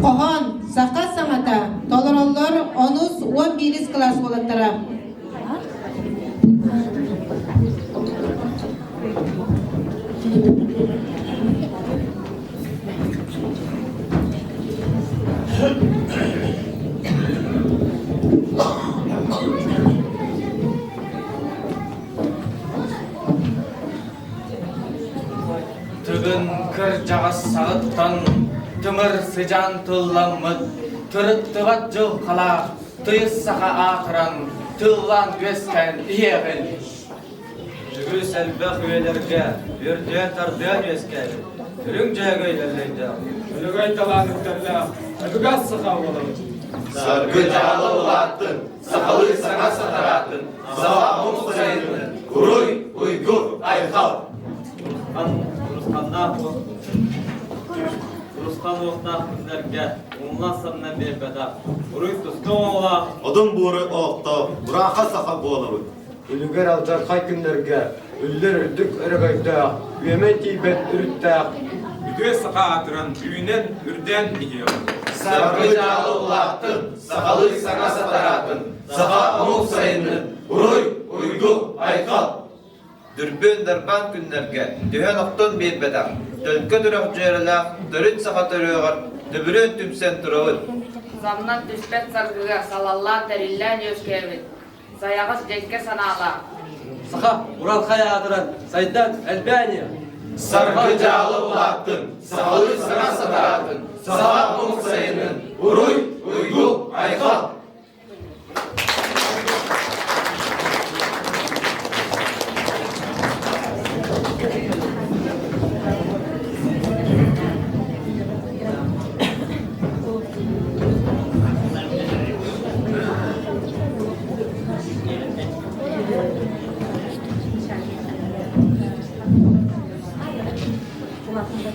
Хоһоон, саха саҥата толороллор онус 11 кылаас уолаттара. Тыгын кырдьаҕас саҕыттан тымыр сыдьаан тылламмыт, тырыттыбат дьыл халаах, тыйыс саха аатыран, тыллаан үөскээн иһиэҕин. Үгүс элбэх үйэлэргэ үрдүөн-тардыан үөскээбит үрүҥ дьөһөгөй өллөйдөөх, Өрөгөй талаан үктэллээх, өбүгэ саха буолабыт. Саргы дьаалы улааттын, сахалыы саҥа сатараатын, саха омук сайыннын, уруй, уйгу, айхал! Урусханнаах Урусхан уохтаах күннэргэ умла санна биэрбэтэх, уруй туску оҥолоох Одун буору оохтоох, урааха саха буолабыт. Үлүгэр алдьархай күннэргэ үллэр үрдүк өрөгөйдөөх, үөмэн тиийбэт үрүттээх, Үтүө саха аатыран үүнэн, үрдээн иһиэҕин. Саргы дьаалы улааттын, сахалыы саҥа сатараатын, саха омук сайыннын, уруй, уйгу, айхал! Дүрбүөн-дарбаан күннэргэ түһэн-охтон биэрбэтэх, төлкө төрөх дьүөрэлээх төрүт саха төрүөҕэр төбүрүөн түмсэн турабыт. Самнан түспэт саргыга салаллаан тэриллээн үөскээбит, сайаҕас дьэҥкэ санаалаах. Саха уралхай аатыран сайдан элбээн иһэр. Саргы дьаалы улааттын, сахалыы саҥа сатараатын, саха омук сайынын, уруй, уйгу, айхал!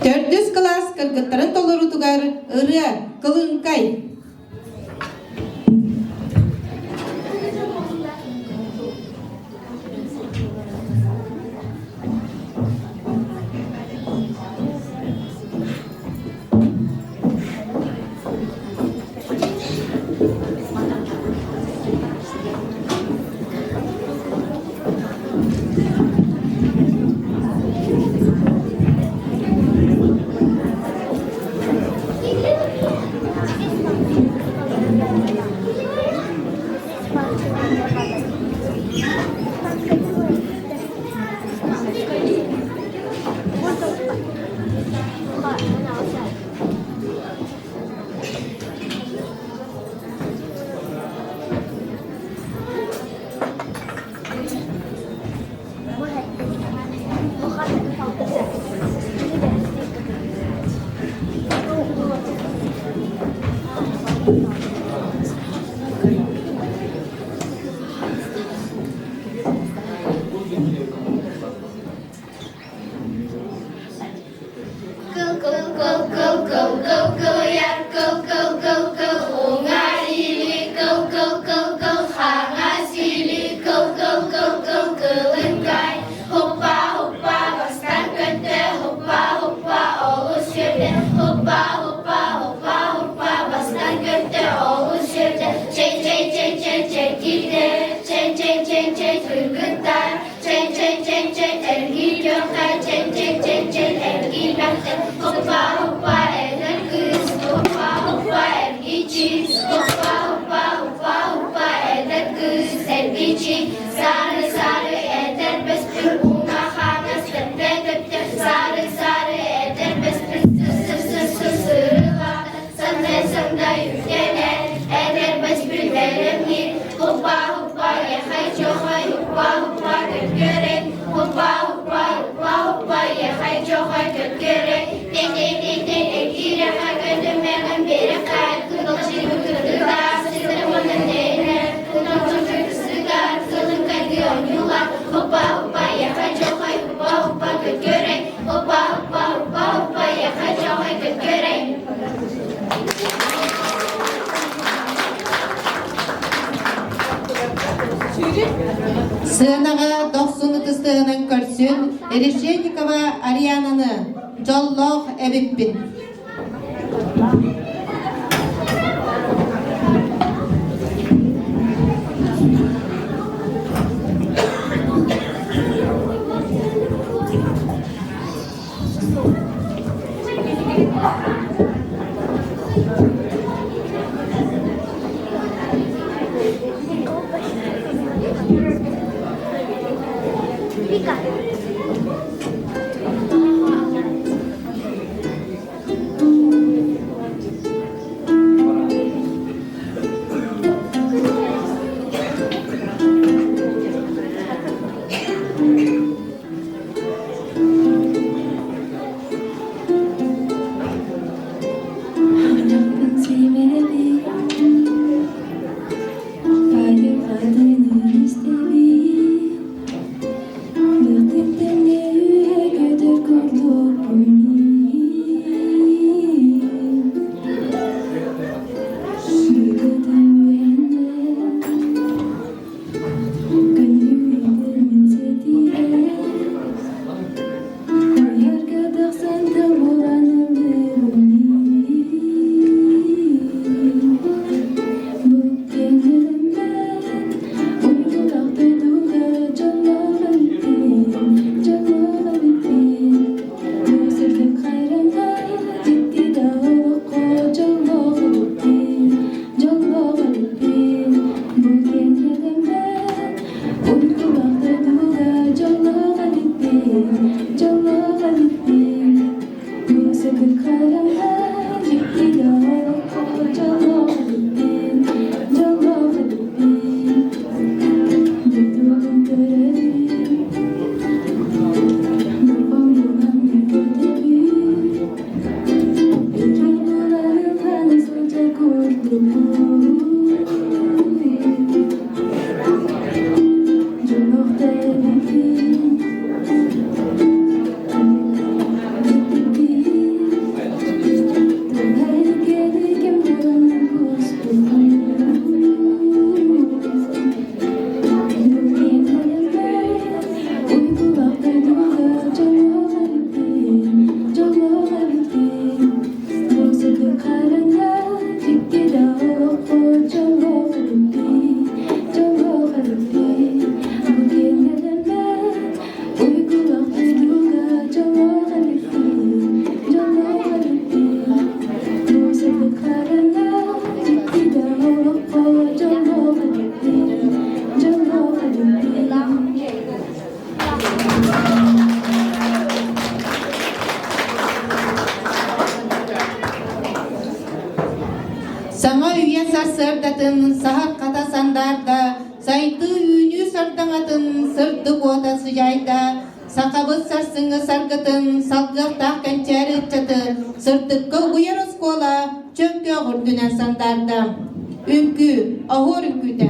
Төрдүс кылаас кыргыттарын толоруутугар ырыа «Кылыҥкай». Сыанаҕа дохсун ытыстыһынан көрсүн Саҥа үйэ сарсыардатын саһар хата сандаарда, сайдыы үүнүү сардаҥатын сырдык уота сыдьаайда, сахабыт сарсыҥҥы саргытын салгыахтаах кэнчээри ыччаты сырдыкка угуйар оскуола чөҥкөөх үрдүнэн сандаарда. Үҥкүү, оһуор үҥкүүтэ.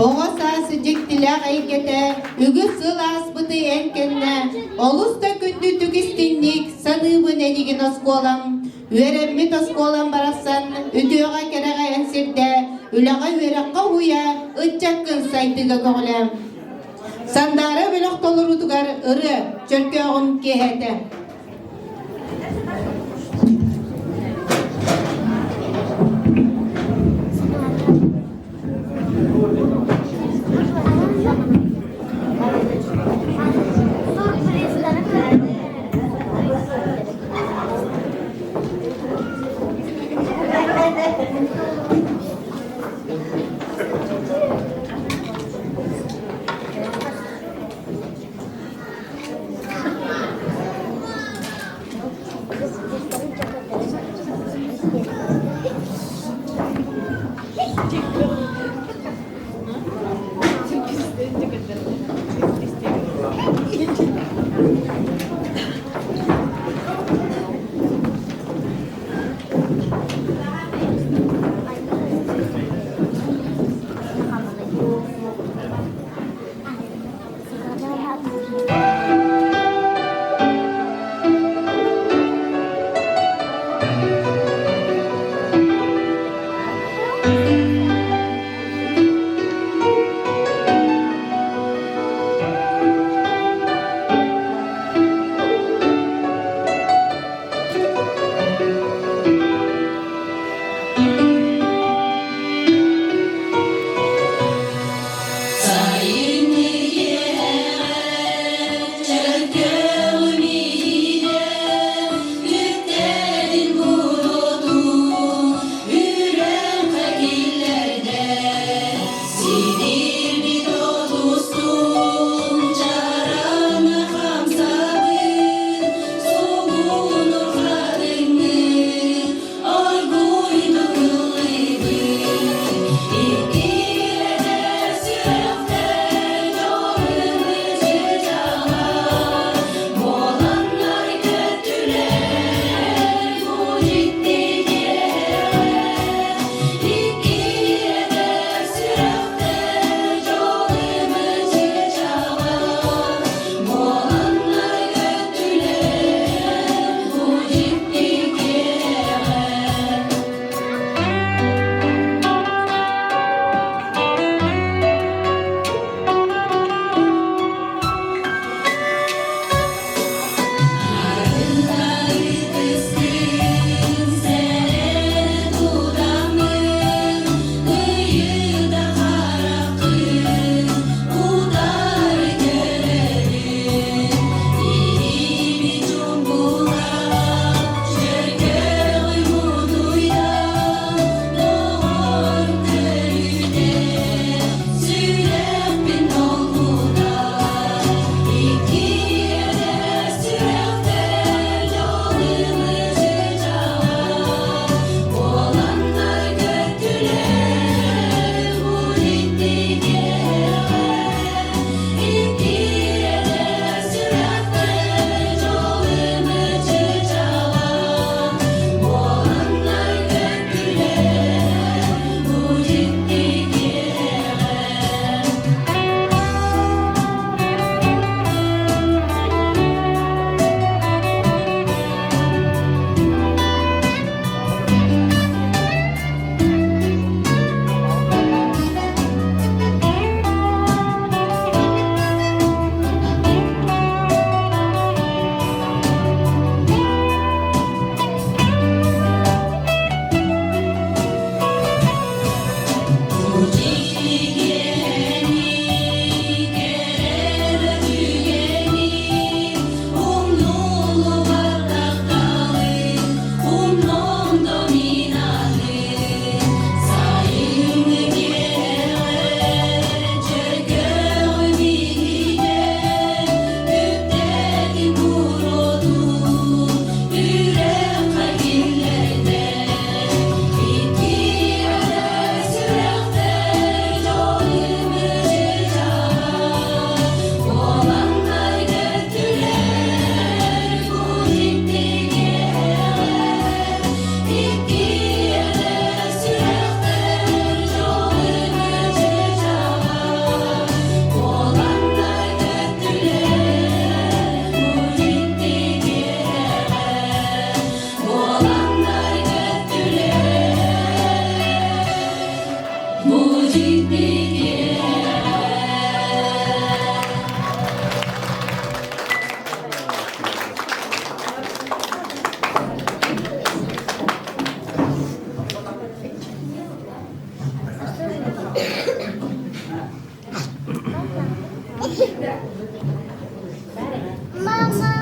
Оҕо саас дьиктилээх эйгэтэ үгүс сыл ааспыты эн кэннэ олус да күндүтүк истиҥник саныыбын эйигин оскуолам. Үөрэммит оскуолам барахсан үтүөҕэ кэрэҕэ эн сирдээ, үлэҕэ үөрэххэ уһуйа, ыччаккын сайдыыга көҕүлээ. Сандаара бөлөх толоруутугар ырыа Чөркөөҕүм киэһэтэ. Мама.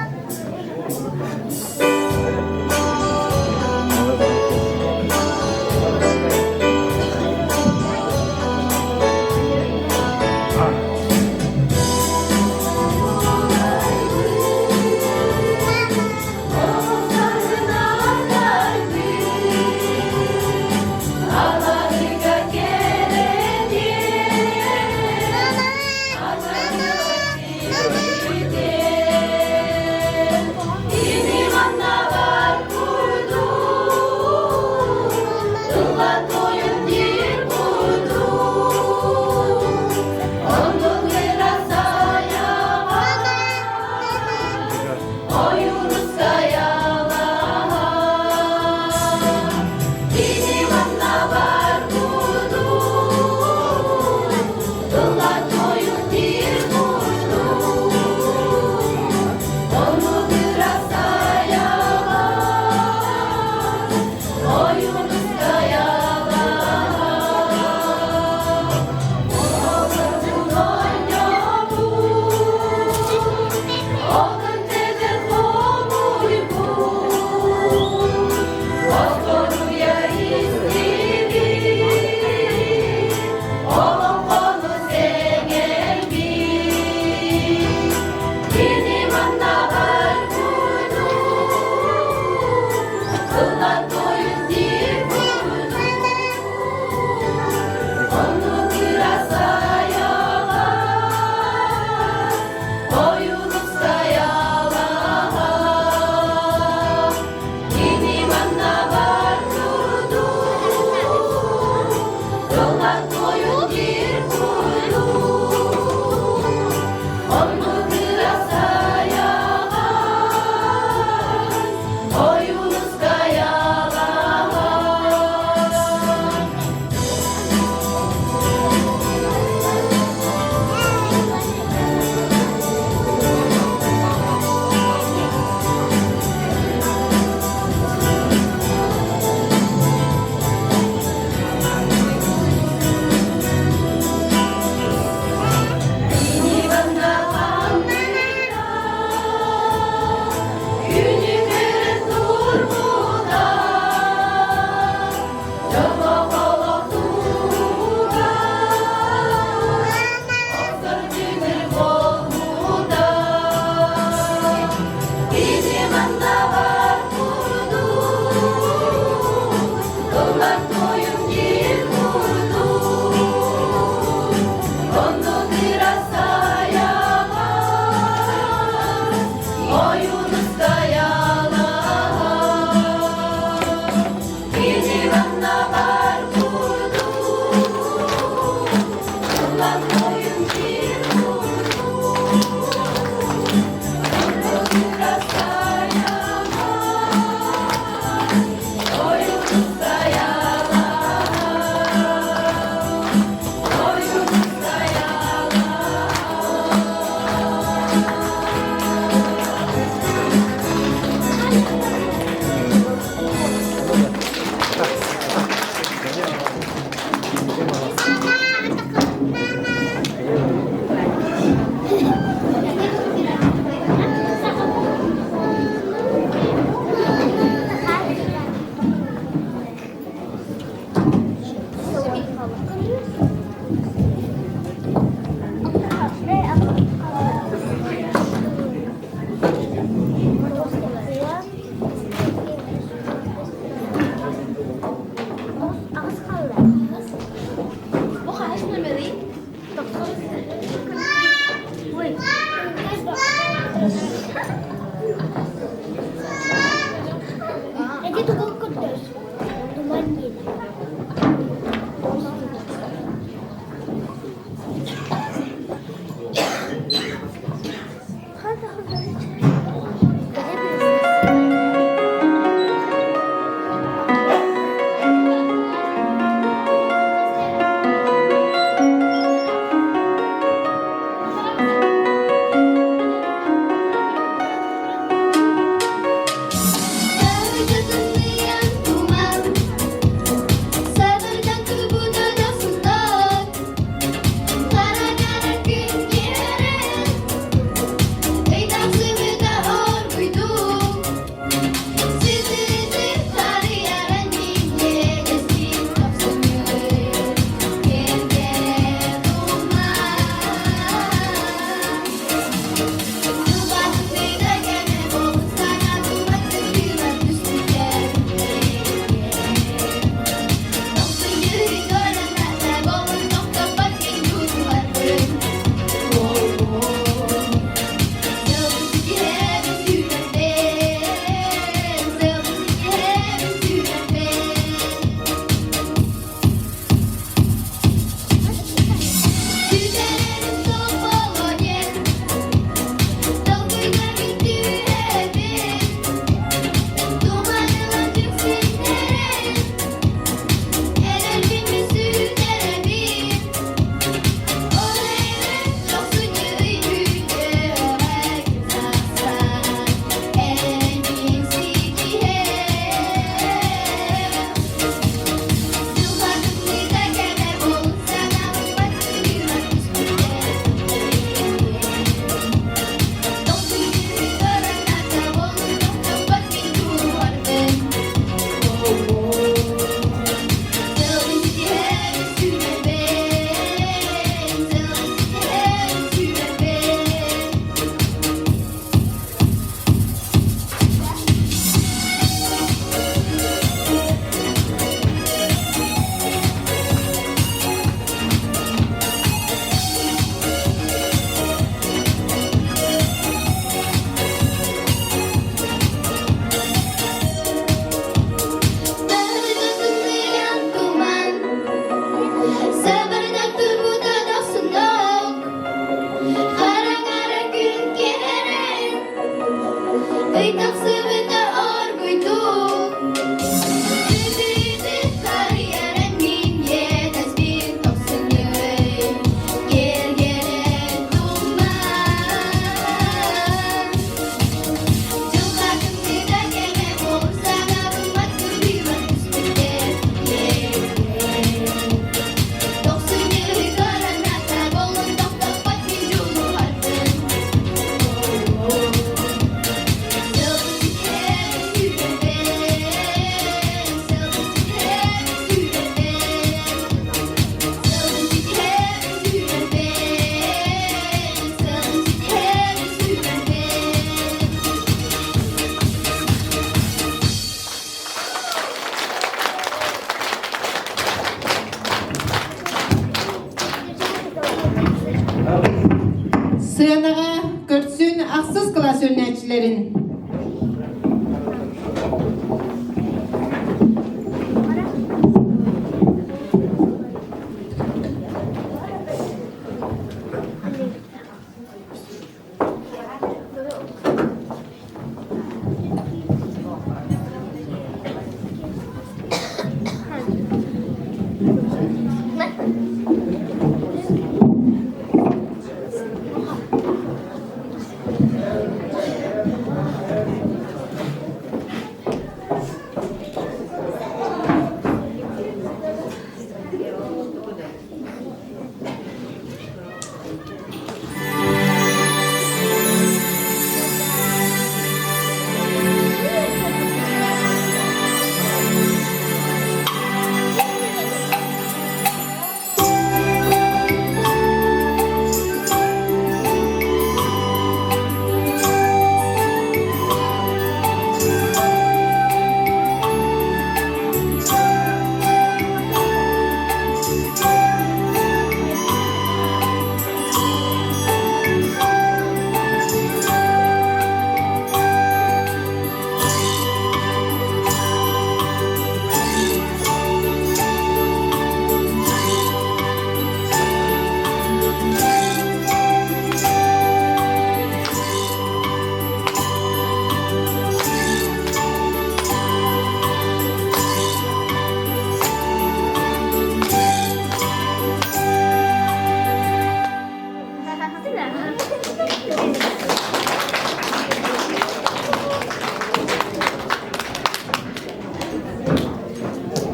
Сыанаҕа көрсүн ахсыс кылаас үөрэнээччилэрин.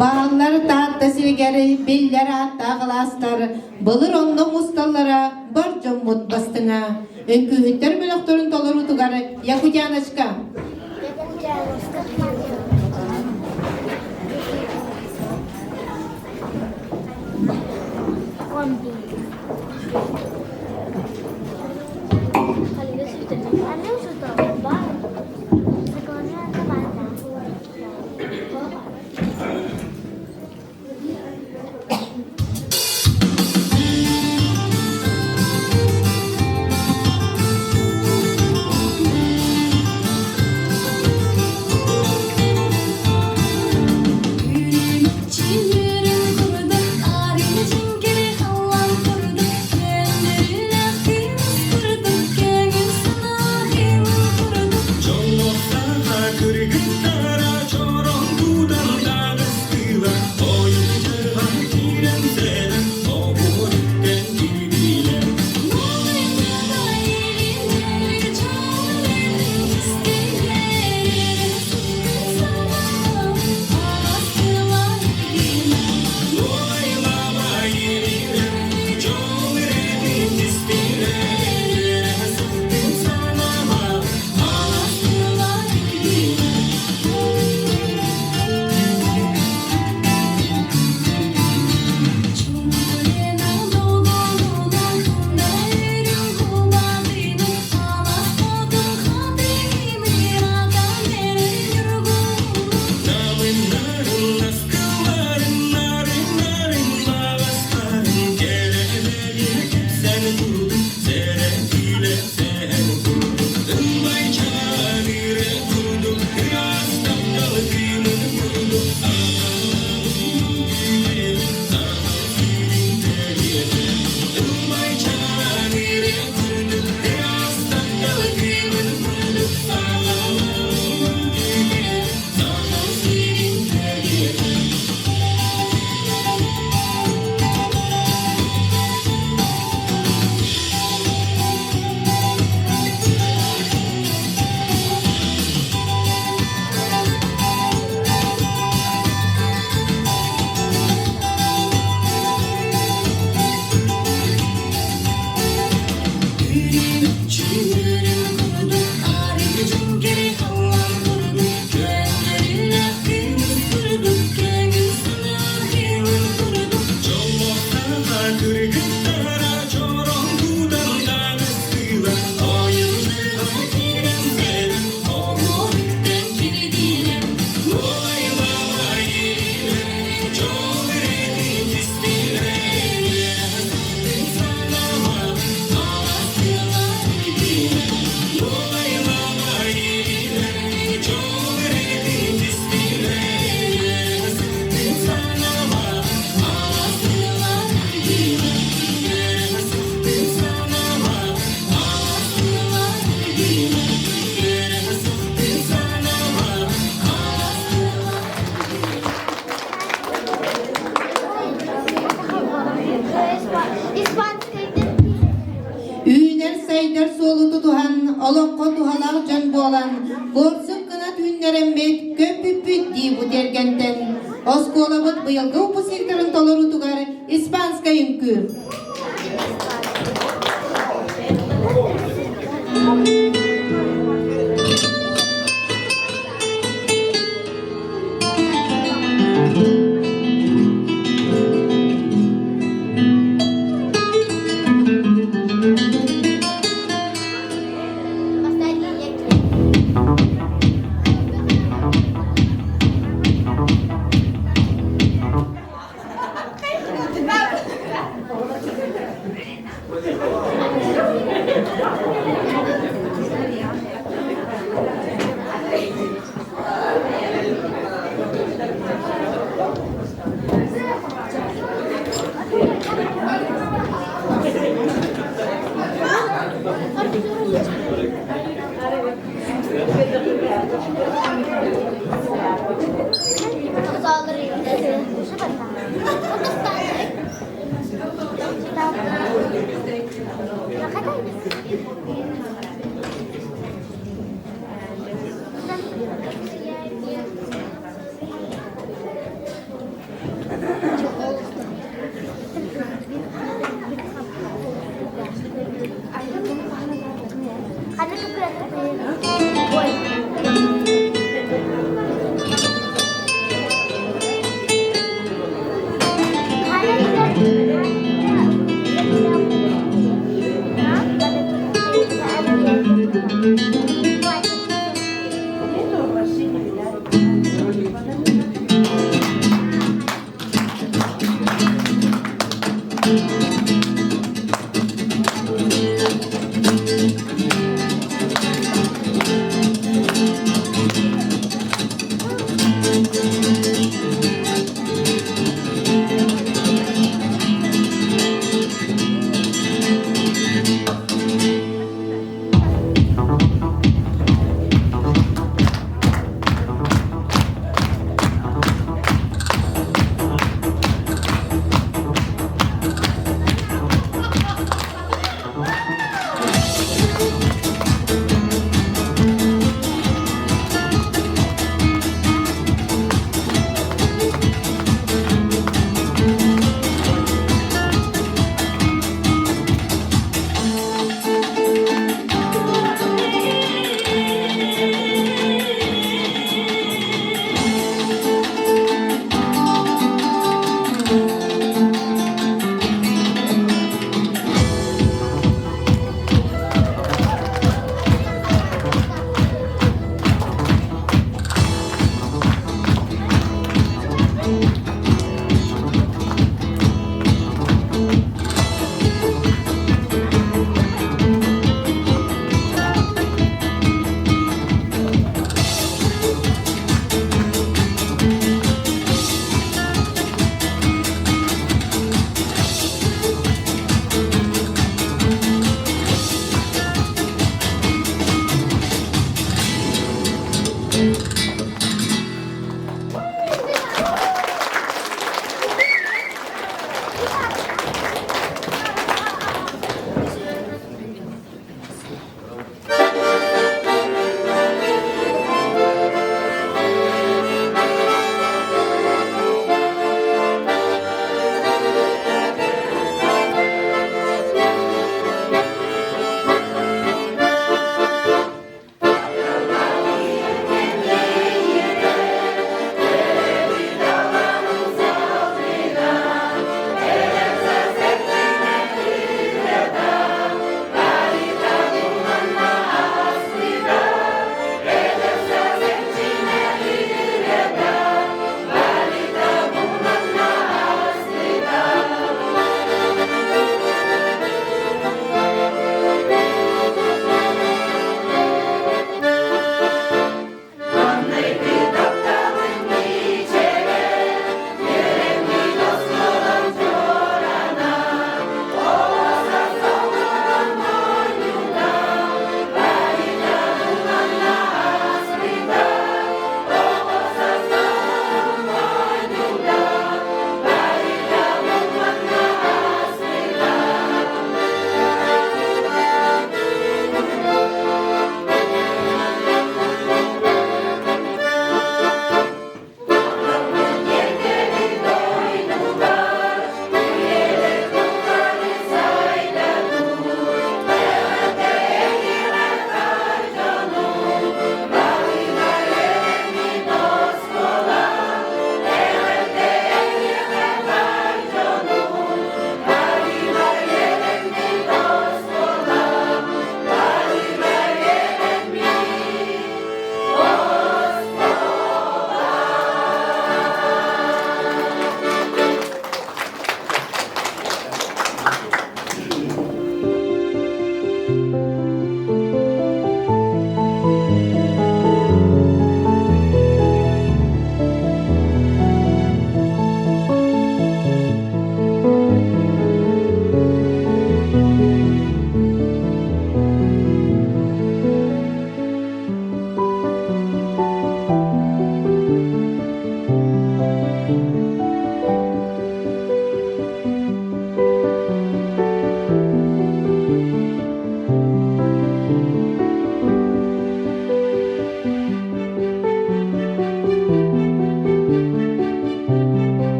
Бааллар Таатта сиригэр биллэр ааттаах алаастар былыр онно мусталлара бар дьоммут бастыҥа. Үҥкүүһүттэр бөлөхтөрүн толоруутугар Якутяночка. сайдар суолу тутуһан, олоххо туһалаах дьон буолан, куорсук гына түүннэрэммит, көппүппүт дии бу тиэргэнтэн. Оскуолабыт быйылгы выпускниктарын толоруутугар испанскай үҥкүү.